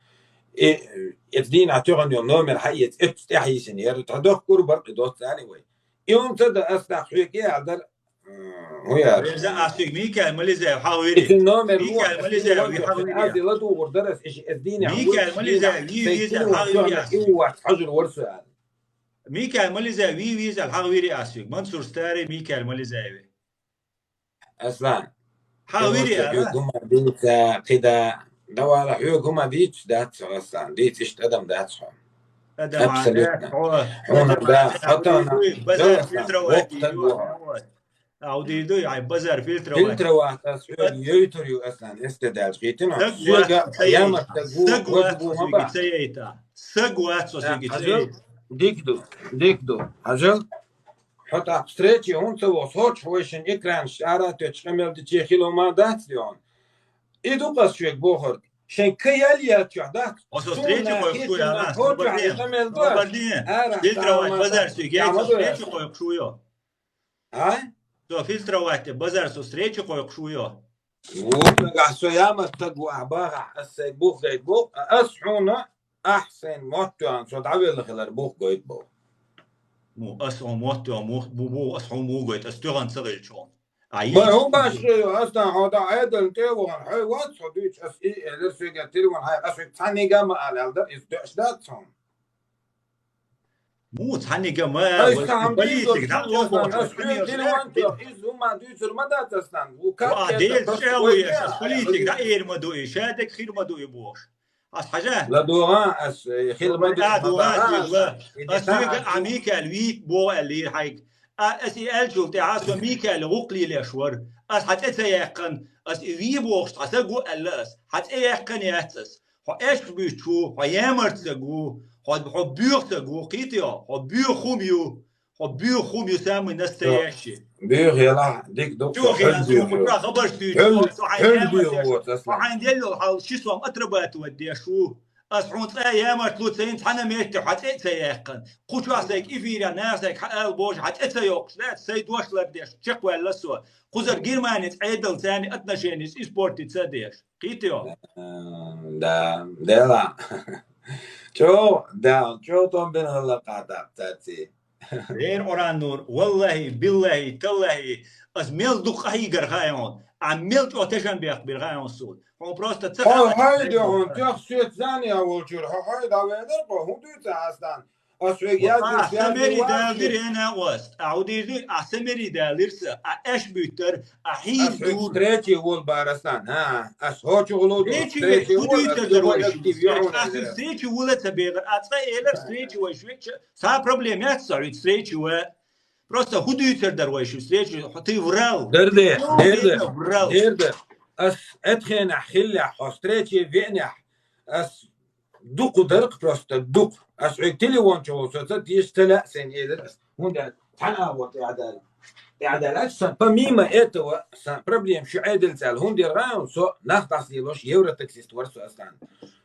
И, э, эца дийнахь тоьхна йолу номер хьаэца, эццу тӀаьхьа йисина яра, тхан дохкур бара и доцца аьлла вай. И хӀунда ца дан ас тӀаккха хьоьга и аьлла дара, м, хӀун яра? Верза, а шуьга Микаил Мализаев хьалха вири. И цуьнан номер Микаил Мализаев хьалха вири. Аз и ладугӀур дара ас, и ши эца дийнахь Микаил Мализаев вий веза хьалха вири ас. И вац хьожур вара со аьлла. Микаил Мализаев вий веза хьалха вири ас шуьга. Мансур Старый, Микаил Мализаев. Аслан. Хьан вири ала? Хьоьга хӀума дийца, кхида, давала хьоьга хӀума дийцуш дац хьо, Аслан. Дийца иштта адам дац хьо. Абсолютно. Хьуна да, хьо тана. Базар фильтровать. Аудий дуй, ай, базар фильтровать. Фильтровать, ас хьоьга йойтур ю, Аслан, эс де даьлча хийтина. Саг вац, соьга ца яйта. Саг вац, соьга ца яйта. Саг вац, соьга ца яйта. Дик ду, дик ду. Хьажал? Хьо тӀаккха встрече хӀунда ца воху? Хьо чу вай шин экранаш ара а тоьттуш къамел дичи хило ма дац де хьуна. И ду къас шуьга бохург. Шайн ка ял яц чохь дац. Хьо со встрече кхойкхуш ву яна. Хьо чохь къамел ду. Фильтровать базар шуьга яц, со встрече кхойкхуш ву йо. А? Со фильтровать базар со встрече кхойкхуш ву йо. Вот нагахь со ямас таг ву ахь бахахь, ас сайн бух гайта боху, ас хьуна, ахь сайн мотт тоьхна, со дӀавелла хилар бух гойту боху. Му, ас хьуна мотт тоьхна, му, бу, бу, ас хьуна му гойту, ас тоьхна ца гӀелчу хьуна. А бара хӀун баш хир ю, ас дан хьо дан Ӏедална тӀе а вахана, хьой вац хьо дуьйцу, ас и элира соьга телефон хьайра, ас соьга цхьаннига а ма ала аьлла дара, иза доьаш дац хьуна. Муха цхьаннига ма ала, политик, дӀа а боху, ас хьоьга телефон тоьхна, иза хӀума дуьйцур ма дац ас дан. Ву кап а Делан чӀагӀо еш, ас политик дӀа эр ма ду и, шадерг хир ма ду и бохуш. Ас хьажа? ЛадогӀан, ас, э, хила ма ду. А, догӀан, ас соьга а Микаил вийта боху аьллера хьайга. А, ас и аьллачул тӀаьхьа со Микаил гӀуккъ лелеш вара. Ас хьан цӀе ца яьккхина, ас и вий бохуш цхьа саг ву аьлла ас. Хьан цӀе яьккхина яц ас. Хьо эшпаш буьйцуш ву, хьо ямарт саг ву, хьо, хьо боьха саг ву, кхийти хьо, хьо боьха хӀума ю, хьо Хьо буьйху хӀума ю самый настоящий. Буьйху ялахь, дика ду, Чу хила, буьйху. Хьо хабарш дуьйцу, Хьол, хьо хьайн хьол ямарш буьйху деш. воц Хьо аслан. Хьайн деллал хьал ши сом отрабатывать деш ву. Ас хьуна цӀа ямарт лу ца йин цхьана метте хьо цӀе а ца яьккхана. Кху чохь сайга эфиря наха сайга хьаала божа хьо цӀе ца йоккхуш, да, сай дош лардеш, чекхваьлла со. Кхузара Германец Ӏедал царни отношенис испортить ца деш. Кхийти йо? Да, дела. Чо, да, чо тон бен хала ката цаци. Дер Къуран нур, валлахи, биллахи, таллахи, ас мел дукха хьийгар хаа хьуна. А мел чӀо тешан бех бир хаа хьуна суд. Хьуна просто ца Хой, хала хой, ца де хьуна, хала. тёх свет зани а волчур, хой, хой, да ведер, хо, хун дуьйца астан. Ас вег яз А дуьйца, яз самери дуьйца, далдир ена ост. А удирди, а самери далирса, а эш бюттер, а хьиз Ас вег дур. Встречи вол барастан, а, ас хо чугулу ду, Встречи встречи вол, вол, худуй ас тер вег дарвайши. актив, я хун Ас встречи вол, ца бегар, а ца элер встречи вайши. Са проблема яц, са вид встречи ва. Просто худуй тер дарвайши встречи, ты врал. Дерде, Ну, дерде, это врал. дерде. Ас этхена хилля, хо встречи веня. Ас дукъу дарк просто дукъу. Ас вег телефон чугулу, со ца тиш тела сен элер. Ас хунда тана вот я дал. Я дал, ас сан, помимо этого, сан проблем шу эдел цал, хунда раун, со нах дас лилош, евротаксист вар со астан.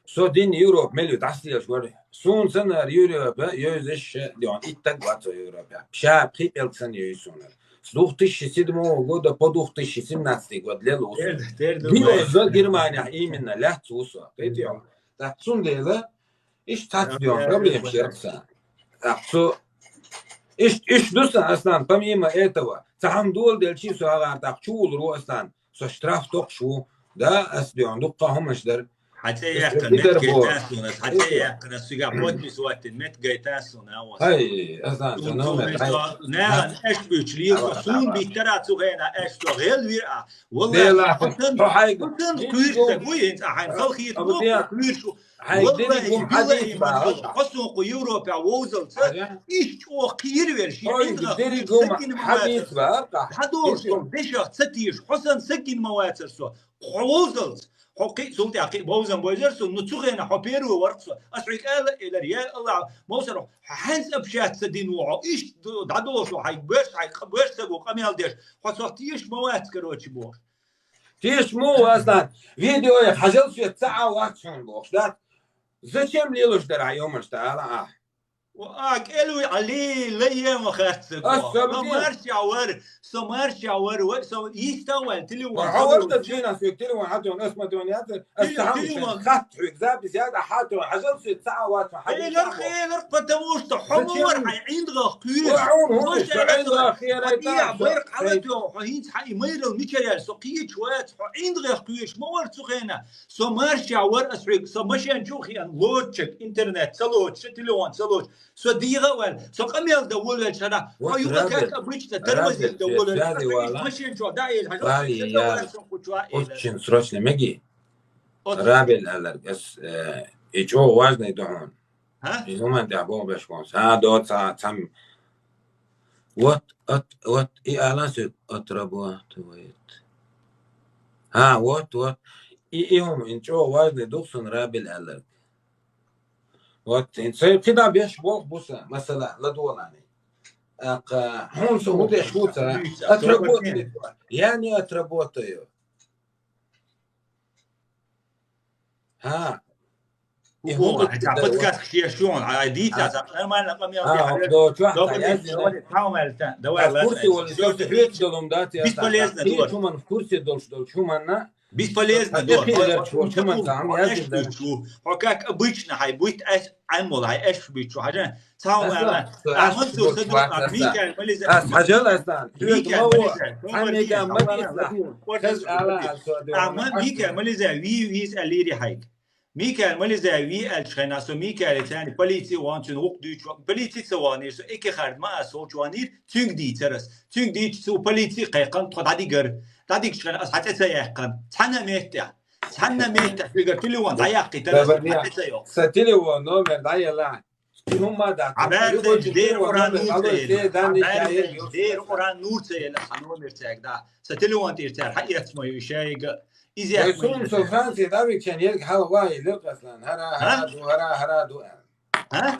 Со дин Европа мел дас лилош вар. Сун санар Европа, ёзеш, дион, иттак ват со Европа. Ша, пхипел сан ёй сунар. С двух тысячи седьмого года по двух тысячи семнадцатый год лел усу. Дер, дер, Било дер. за Германия именно, лят усу. Видите? Так, сун дела, иш тац дион, проблем шерца. Так, со, иш, иш дуса, Аслан, помимо этого, цахам дол дел чи со агар, так, чул ру, Аслан, со штраф ток шу, да, ас дион, дукка хумаш дар. ХьацӀе Ис яьккхина дар мет бо. гайтасуна, хьацӀе яьккхина, суьга подписывать мет гайтасуна, а вот. Ай, Аслан, со номер, ай. Наган эш буч лил, Ава, сун ава. Биттара цугена эш со гел вир а. Бела, Валлахи, хо хайга. Хатан куйрса, гуй инца хайн халхи Абу тмо диа. куйршу. Хай, Валлахи, дери гум биллахи, хадис ба, маршал. ха? Хосун ку Европа вовзал ца. Ага. Иш чо кир вер ши. Хой, Инга дери хуйр гум сакин хадис мавацар. ба, ха? Хадолшо, бешах цатиш, хосан сакин мавацар со. Ховзал. Хо кхи султя кхи бовзан бойзар со, ну цугена хо первый варх со. Ас хикала элер, я Аллах, мовсар, ханс общаться дин во, иш дадолшо, хай беш, хай беш сагу, къамял деш. Хо со тиш мавац, короче, бо. Тиш му, Аслан. Видео я хажал свет ца а вац шун бохш, да? Зачем лилуш дара, ёмаш, та ала, а? О, а, кӀелуй Али, лайема хатса. Ас, со бди. Со марш явар, со марш явар, ва, со иста вал, телефон. Ва, хавар да джина, со телефон, хатон, ас матон, я, ас Теле-, хамш, телефон. Хат, хуй, запись, я, хатон, хажал свет ца а вац, хажал Хелер, свет. Хелер, потому что хомор, зачем? Хай, индгах, куйш. Ва, хун, хун, Хой, со хелер, индгах, хелер, вот я, та, бэр, со, халат, хей. Ё, хо, хинц, хай, мэрил, мичарял, со, кийч, вац, хо, индгах, куйш, мовар, цухена. Со марш явар, ас хуйг, со машин чу хиян, лодчик, интернет, ца лодчик, телефон, ца лодчик. Со дига вал, со къамел да вол вал шара. Вот хо, юга Рабель, как обычно, тормозит да Рабель, вол вал. Связи вала. Машин чу, да, ел, хажа, Вали, со я. Вал, со кучуа, ел. Очень срочно, меги. От. Рабель алар, ас, э, и чё важный дохун. А? И зуман да бо беш бон. А, до ца, цам. Вот, от, вот, и алан сет отработывает. А, вот, вот. И, и он, ин чё важный дух сон Рабель алар. Вот, ин цей, кида беш бо буса, масала, ладуалани. Ака, хун со удеш буса, отработает. Я не отработаю. А. И хун, хотя подсказка шешон, а дитя, нормально, по мне. А, до чё, давай, давай, в курсе, ладно. Всё, всё, всё, долом, да, ты бесполезно, ты чуман в курсе дол, дол, чуман, на? Бесполезно, да. Хо как обычно, хай будет ас, ан мол, хай эш будет, что, хай, Цау ала. Аман су саду, а, Микаэл Мализа. Ас хажал асан. Микаэл Мализа. Амега Мализа. Аман Микаэл Мализа, ви, виз алири хайк. Микаэл Мализа, ви алчхена, со Микаэл тани полиция ван цун ук дучва. Полиция ца ван, со эки хард ма ас, солчванир, цунг ди царас. Цунг ди цу полиция кайкан, тхо дадигар. Дадиг чхена, ас хатя ца яхкан. Цана метя. Цана метя, фигар, телефон, даяхки, тарас, хатя ца йох. Са телефон номер даяла. Хумма да. Абар дер Къуран нур цаел. Абар дер Къуран нур цаел, ха номер цаек да. Са телефон тир цар, ха яц мою шайга. Изя. Ой, сум со Франция да, вик чан, ерг хала ва, и лёк аслан. Хара, хара, ду, хара, хара, ду. А?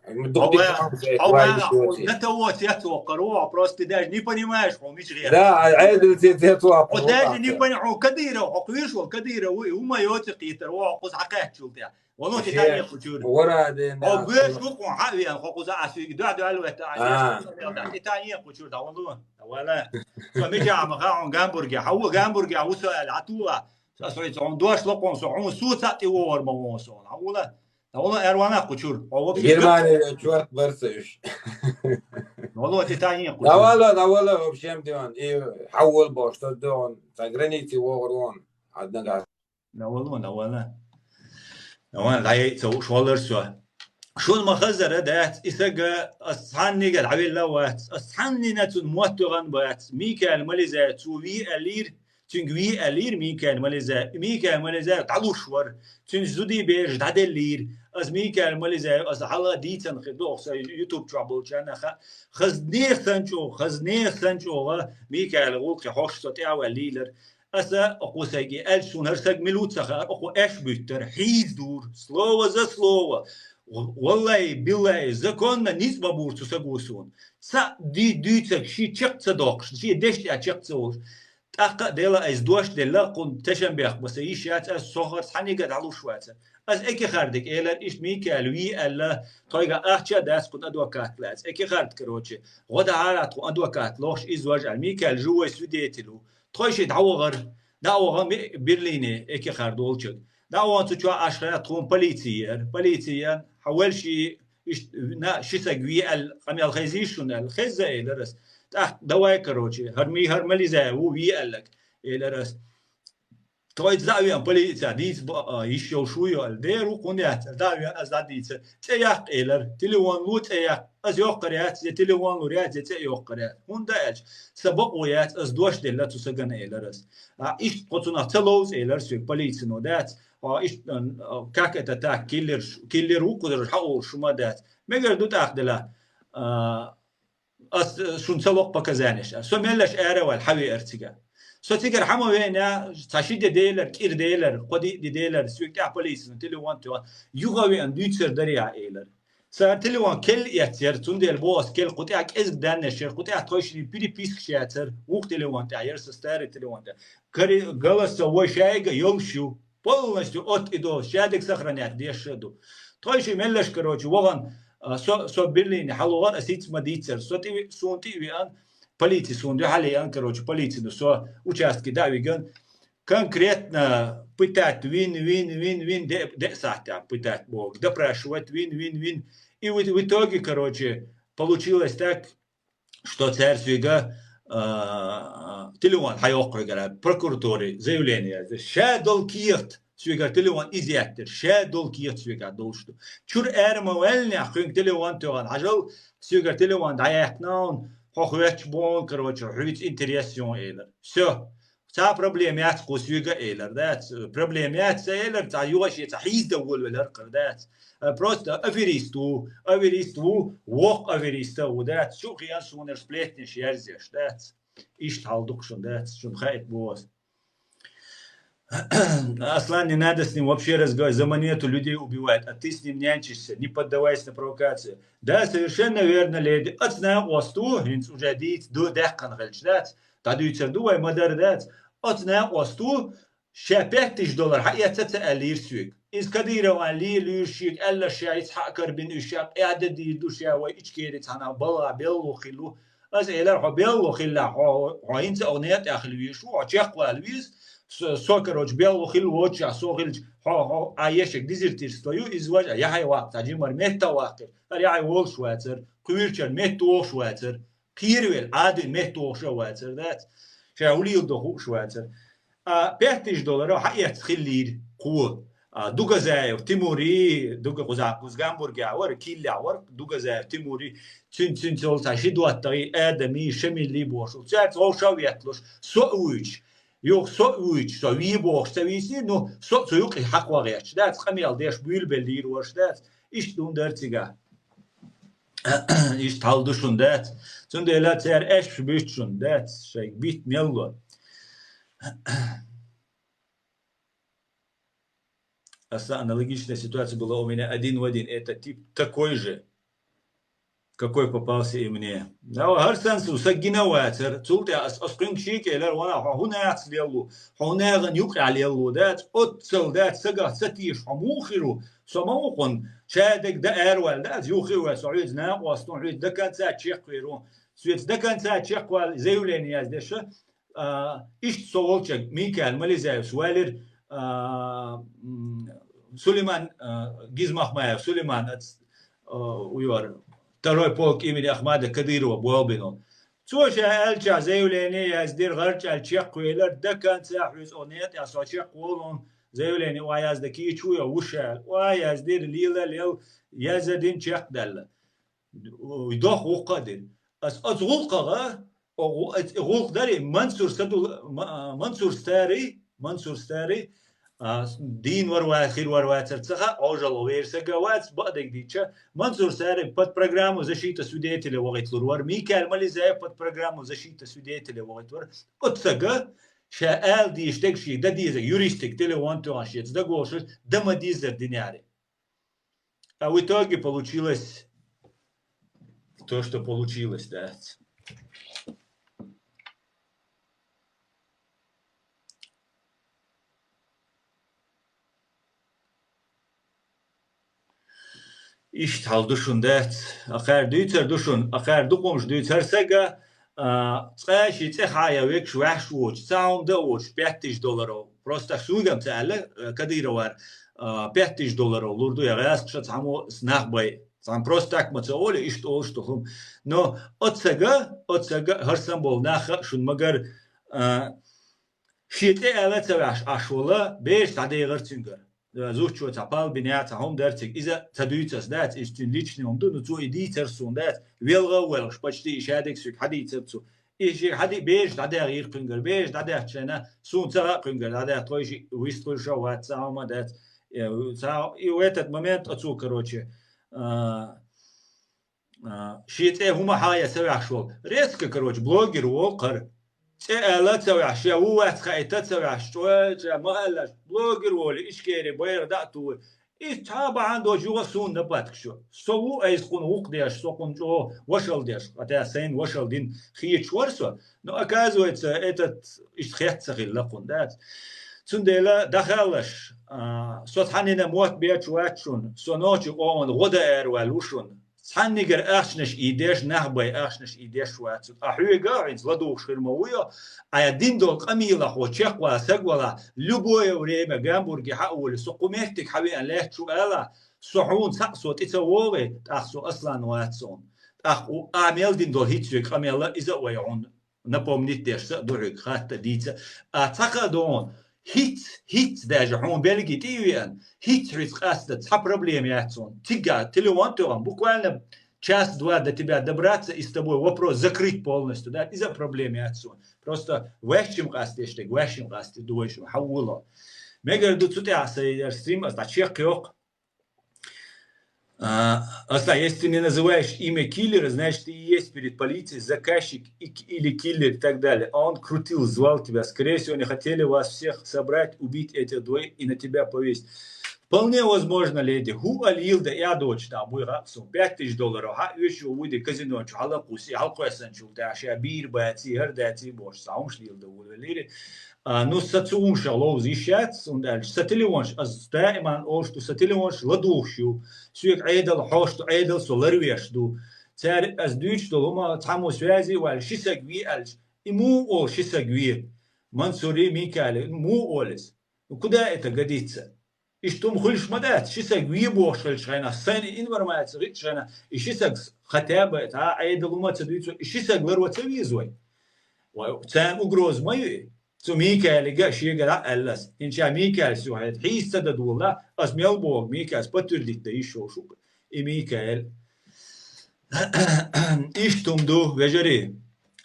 Духтика хьо вала, хьо вала, хьо до того цецвоккхар ву, просто ты даже не понимаешь, хьо мича гӀерташ. Да, Ӏедал цецвоккхар ву. Хьо даже не пони-, хьо Кадыров, хьо кхуьйш вол Кадыров ву, и хӀума йоцу кхетар ву, хьо кхуза хьакхаьччул тӀе. Вало, тӀе таьне кхучура. Хьо гуш ву кхун хьа а веана, хьо кхуза а суьйга дуьхьа-дуьхьал веттан, а, тӀе таьне кхучура, да, вало, да, вала. Со мича ма хаьа хьуна Гамбурге, хьо ву Гамбурге, ву со аьлла, хьа тула. Со, со, со, хьуна дош локхун, со, хьуна суца тӀе вогӀур ма вон со, хьо вала. Та вала аьрвана кхучура. Хьо вообще Германия чорт барца уьш. Вало, тӀе таьне кхучура. Да вала, да вала, вообще диван. И хьавол бо, что дон, за границей вогӀур вон. Одна газ. Да вала, да вала. Да вала, да ей, ца уш валар со. Шун ма хазара дац, и сага ас цхьаннигал хьавелла вац, ас цхьаннина цун мотт вегӀан бац. Микаил Мализаев цу вий аьллийр, цуьнга вий аьллийр Микаил Мализаев. Микаил Мализаев дӀалуш вар. Цуьнца зудий бераш дӀаделлийр. Ас Микаил Мализаев, ас хьала дийцан хи доху сан YouTube чохь болчарна хаьа. Хаза нехан санчохь, хаза нехан санчохь Микаил гӀуллакхе хьош со тӀаьхьаваьлла лийлар. Аса кху сайги аьлча суна хӀара саг мила ву ца хаьара, кху аьш буьттара, хьийза дура, слово за слово. Валлай, биллай, законна ницкъ ма бура цу саго суна. Цхьаъ ди-, дуьйцург шен чекх ца доккхуш, шен дешна тӀехь чекх ца волуш. ТӀаккха а дела айса дош делла, кхунна тешан бехк баса йиш яц, ас сохар цхьаьнниг а дӀалуш вацара. Ас Экихардиг элар, иштта Микаил вий аьлла, тхойга ахча а дац кхунна адвокат лаьца. Экихард, короче, гӀо дахьара тхо адвокат лохуш, иза важа аьлла, Микаил живой свидетель ву. Тхойши дӀавахара, дӀа а ваха Ми-, Берлине Экихард волчуьнга. ДӀа а ваха цу чохь Ӏаш хилла тхуна полици еара. Полици ян, хьан велши Иштта на ши саг вий аьлла, къамел хезийша шуна аьлла, хезза элира ас. ТӀаккха давай, короче, хӀара ми-, хӀара Мализаев ву вий аьлларг, элира ас. Тхойца дӀа а веана полиция дийца бо-, а, йиш йолуш ву ю аьлла, дера ву кхунна яц, дӀа а веана ас дӀадийца. ЦӀе яккха элира, телефон ло цӀе яккха. Ас йоккхар яц, я телефон лур яц, я цӀе йоккхар яц. ХӀунда аьлча, сан бакъо яц, ас дош делла цу сагана элира ас. А, иштта кхо цунах ца ловза элира соьга полицино дац. А, иштта, а, как это так, киллер ш-, киллер ву кхузара хьаолуш шу ма дац. Мегар ду тӀаккха дела, а, ас, э, шуна ца локху показаниеш. Со меллаш ара ваьлла хьавеара цига. Со цигара хьа ма веана, цхьа ши де делар, кӀира делар, кхо ди-, ди делар, соьга тӀехь полицина телефон тоьхна, юха а веана дуьйцур дарий хьан элар. Сан телефон кел эццера, цундела боху ас кел кху тӀехь кӀезиг даннеш яра, кху тӀехь тхойшинийн перепискаш яцара, вукху телефон тӀехь яра, сан старый телефон тӀехь. Кари-, голосовой шайга йолуш ю. Полностью от и до, шадерг сохранять деш а ду. Тхойши меллаш, короче, вахана, а, со, со Берлине хьалвахара, ас хӀинца ма дийццара. Со тӀе ви-, суна тӀе а веана, полици суна дуьхьал еана, короче, полицина со участке дӀа а виган. Конкретно пытать вин, вин, вин, вин, де, де сахьтехь пытать боху, допрашивать вин, вин, вин. И в, в итоге, короче, получилось так, что цара соьга, а, телефон хьайоккхуьйгара, прокуратуре заявление яздира. Ша долу кехат соьгара телефон изъяттира. Ша долу кехат соьгара долуш ду. Чуьра ара ма ваьллинехь, кхуьнга телефон тоьхна хьажал, соьгара телефон дӀаяьккхина хьуна, хьо хоьттуш боху, короче, хьоьца интерес ю элира. Всё. Цхьа проблема яц кху соьга элира, дац. Проблема яц ца элира, цхьа юха шен цхьа хьийзда волавелира кхара, дац. А, просто аферист ву, аферист ву, воккха аферист а ву, дац. Чу а хиъна суна сплетнеш ерзеш, дац. Иштта хьал ду-кх шуна, дац. Шуна хаийта боху ас. Аслан, не надо с ним вообще разговаривать. За монету людей убивает, а ты с ним нянчишься. Не поддавайся на провокацию. Да, совершенно верно, леди. Оцу накъост ву, хӀинца уже дийца ду даьккхина хилча, дац. ДӀадуьйцур ду вай, ма-дарра дац. Оцу накъост ву, ша пять тысяч доллар хьаэцна ца аьллийра соьга. Иза Кадыровна лелийра шега, аьлла ша иза хьа а карбина, уьш ша къаьда дийр ду, ша вай Ичкери цхьана балла белло хилла ву. Аса элира, хьо белло хилла, хьо, хьо хӀинца а некъа тӀехь хила везаш ву, хьо чекхвала веза. Со, со, короче, белло хилла воцуш, со хилча, хьо, хьо, а ешек дезертирство ю, иза важа, яхье ваккха, цхьа жимар метта ваккхира. ХӀара яхье волуш вацара, кхуьйрачара метта вогӀуш вацара. Кхеравелла, Ӏадин метта вогӀуш а вацара, дац. Ша хӀун леладо хууш вацара. А, пять тысяч долларов хьаэцна хиллийра кхо. А, Дугазаев Тимури, Дуга кхузахь кхуза Гамбургехь вара, киллехь вара, Дугазаев Тимури, цуьнан, цуьнца йолу цхьа ши доттагӀий, Адамий, Шамилий бохуш. Цаьрца вовшах а ветталуш, со а вуьйцуш. Юха со а вуьйцуш, со вий бохуш ца вийцинера, ну, со а цу юкъе хьакхаван гӀерташ дац, къамел деш буьйлабеллийра варш дац. Иштта хӀума дара цигахь. Иштта хьал ду шуна, дац. Цундела цара аьшпаш буьтту шуна, дац, шайга битта мел ло. Аса аналогичная ситуация была у меня один в один. Это тип такой же. какой попался и мне. Да, хӀара санна са гина вацар, цул тӀаьхьа ас, ас кхуьнга шийга элира, вана, хьо хӀун нахаца леллу, хьо хӀун нахана юкъехь леллу, дац, оццал дац, сагах ца теша, хьо муха хир ву, со ма ву хьуна, шадерг дан араваьлла, дац, юха хир вац, со хьоьца накъост ву, хьоьца до конца чекхвер ву, соьца до конца чекхвала заявление яздеш, а, иштта со волчу Микаил Мализаевс валира, а, м, Сулейман, а, Гизмахмаев Сулейман, ац-, а, уьйор, второй полк имени Ахмада Кадырова болх бина. Цо ша аьллачохь заявление яздира, гӀарчӀ аьлла чекхвелира, до конца хьоьца о некъа тӀехь со чекхволун, заявление охьа яздан кийча ву я ву ша аьлла. Охьа яздира, лела лел, яздан дина чекхдаьлла. Дохка гӀуллакх а дира. Ас оцу гӀуллакхах, о гӀу-, оцу гӀуллакх дарий, Мансур Садул-, Ма-, Мансур Старый, Мансур Старый, а, дийна вара ва-, хир вара вацар ца хаьа, Ӏожалла вер сага вац, бакъдерг дийцча, Мансур Старый под программу защита свидетеля вахийталур вара, Микаил Мализаев под программу защита свидетеля вахийта вара. Оцу сага ша ала дийша дерг шега дан дезарг, юристиг телефон тоьхна шеца дагаволуш, дан ма деззара динехьара. А в итоге получилось то, что получилось, да. Иштта хьал ду шун, дац. Акхар дуьйцар ду шун, акхар дукхумаш дуьйцар сага, а, цкъа ши цӀе хьая векаш ваьш воцуш, цхьа хӀума дан а воцуш, пять тысяч долларов. Просто суьгам ца аьлла, э, Кадыровар, а, пять тысяч долларов лур ду, я гӀаьскаша цхьаммо нах бай. Цхьаммо просто так ма ца олу, иштта олуш ду хӀума. Но оццага, оццага хӀара санна болу нах а шун магар, а, шен тӀе ала ца ваьхьаш Ӏаш волу, бераш дӀадегӀар цуьнгара. Зудчо цхьа пал бинехь, цхьа хӀума дара цига. Иза ца дуьйцу ас, дац, иза цуьнан личный хӀума ду, ну, цо и дийцар суна, дац, велха а воьлхуш, почти и шадерг соьга хьадийцар цо. И шега хьади-, бераш дӀадаьхьира кхуьнгара, бераш дӀадаьхча шайна, суна ца хаьа кхуьнгара дӀадаьхна, тхойши вистхуьлуш а вац, цхьа хӀума а дац. Э, цхьа, и в этот момент оцо, короче, а, а, шен цӀе хӀума хьая ца ваьхьаш волу. Резко, короче, блогер волу кхара. ЦӀе ала ца ваьхьаш, я ву вац хаийта ца ваьхьаш, чӀогӀа ма аьллаш, блогер волу, Ичкери байракх дӀа а тухур. Иза цхьа а бахьана доцуш юха а суна нападкаш йо. Со ву айса кхунна гӀуллакх деш, со кхунна чӀогӀа вашалла деш, хотя сайна вашалла дина хеташ вара со. Но, оказывается, этот иштта хетта ца хилла кхунна, дац. Цундела дӀахаьллаш, а, со цхьаннина мотт бечу вац шуна, со нохчийн къоман гӀо дан араваьлла ву шуна. Цхьаннигара ахчанаш ийдеш, нах бай ахчанаш ийдеш вац. Ткъа хьоьга а хӀинца ладугӀуш хир ма ву йо, Ӏа дина долу къамелах хьо чекхвала саг валахь, любое время Гамбурге хьан а волий, со кху меттиг хьан веана лаьтташ ву ала, со хьуна цхьаъ со тӀе ца вогӀий, тӀаккха со Аслан вац суна. ТӀаккха у-, ахьа мел дина долу хӀинца вега къамел а иза а вай хьуна напомнить деш са а ду хьоьга, хатта дийца. А цхьа кхаа догӀу, хӀинц, хӀинц даже хьуна Бельги тӀе а веана, хӀинц хьоьца къастадан цхьа проблема яц суна. Цига телефон тоьхна, буквально час-два до тебя добраться и с тобой вопрос закрыть полностью, да, иза а проблема яц суна. Просто ваьшшим къастадеш дерг, ваьшшим къастаде ду вай шуна, хьан воло. Мегар ду цу тӀехь сан яр стрим, ас дӀа чекх йоккху. А, Аслан, если ты не называешь имя киллера, значит, ты и есть перед полицией заказчик и к-, или киллер и так далее. А он крутил, звал тебя. Скорее всего, они хотели вас всех собрать, убить этих двоих и на тебя повесить. Вполне возможно, леди. ХӀу а лийла дан, я дочу, да, буй гӀаксун. Пять тысяч долларов. Хьан оьшуш ву де казино чу, хьала кхуси, хьалкхоьссанчул тӀаьхьа, ша бийр баций, хӀара даций бохуш, цхьа хӀумаш лийла дан вуьйлира. А, ну, сан цу хӀуманах ловза йиш яц, хӀунда аьлча сан телефонаш, ас даиман олуш ду, сан телефонаш ладугӀуш ю. Соьга Ӏедал хьош ду, Ӏедал со ларвеш ду. Цара ас дуьйцуш долу хӀума, цхьаммо связи а ваьлла, ши саг ве аьлча, и муха олу ши саг ве? Мансури, Микаили, муха олу иза? Ну, куда это годится? Иштта хӀума хуьлуш ма дац, ши саг ве бохуш хилчу хенахь, сайна информация хилчу хенахь, и ши саг хотя бы, цхьа а Ӏедал хӀума ца дуьйцу, и ши саг ларва ца веза вай? Вай, царна угроза ма ю и. Цу Микаилига а шегара а аьлла ас. ХӀинца Микаилс ю хьета, хьийса ца дадолла, ас мел боху Микаилс, подтвердить дан йиш йолуш ву и Микаил. Иштта хӀума ду, вежарий.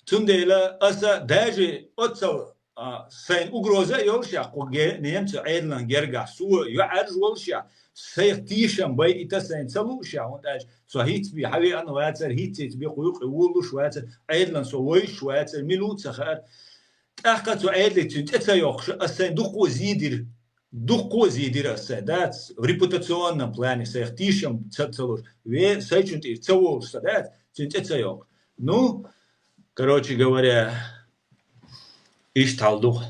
Цундела аса даже оццал а, сайна угроза а йолушехь, кху ге-, немцу Ӏедалан гергахь, со юьхьӀаьржа волушехь, сайх тешам байита сайна ца луушехь, хӀунда аьлча со хӀинц бен хьан веана вацара, хӀинц-хӀинц бен кху юкъе волалуш вацара, Ӏедалан со вовзаш вацара, мила ву ца хаьара. ТӀаккха цу Ӏедале цуьнан тӀе ца йоккхуш, аса сайна дуккха а зе дира. дуккха а зийдира аса, дац, в репутационном плане сайх тийшам ца, ца луш, ве, сайчун тӀера ца волуш са, дац, цуьнан цӀе ца йоккху. Ну, короче говоря, иштта хьал ду.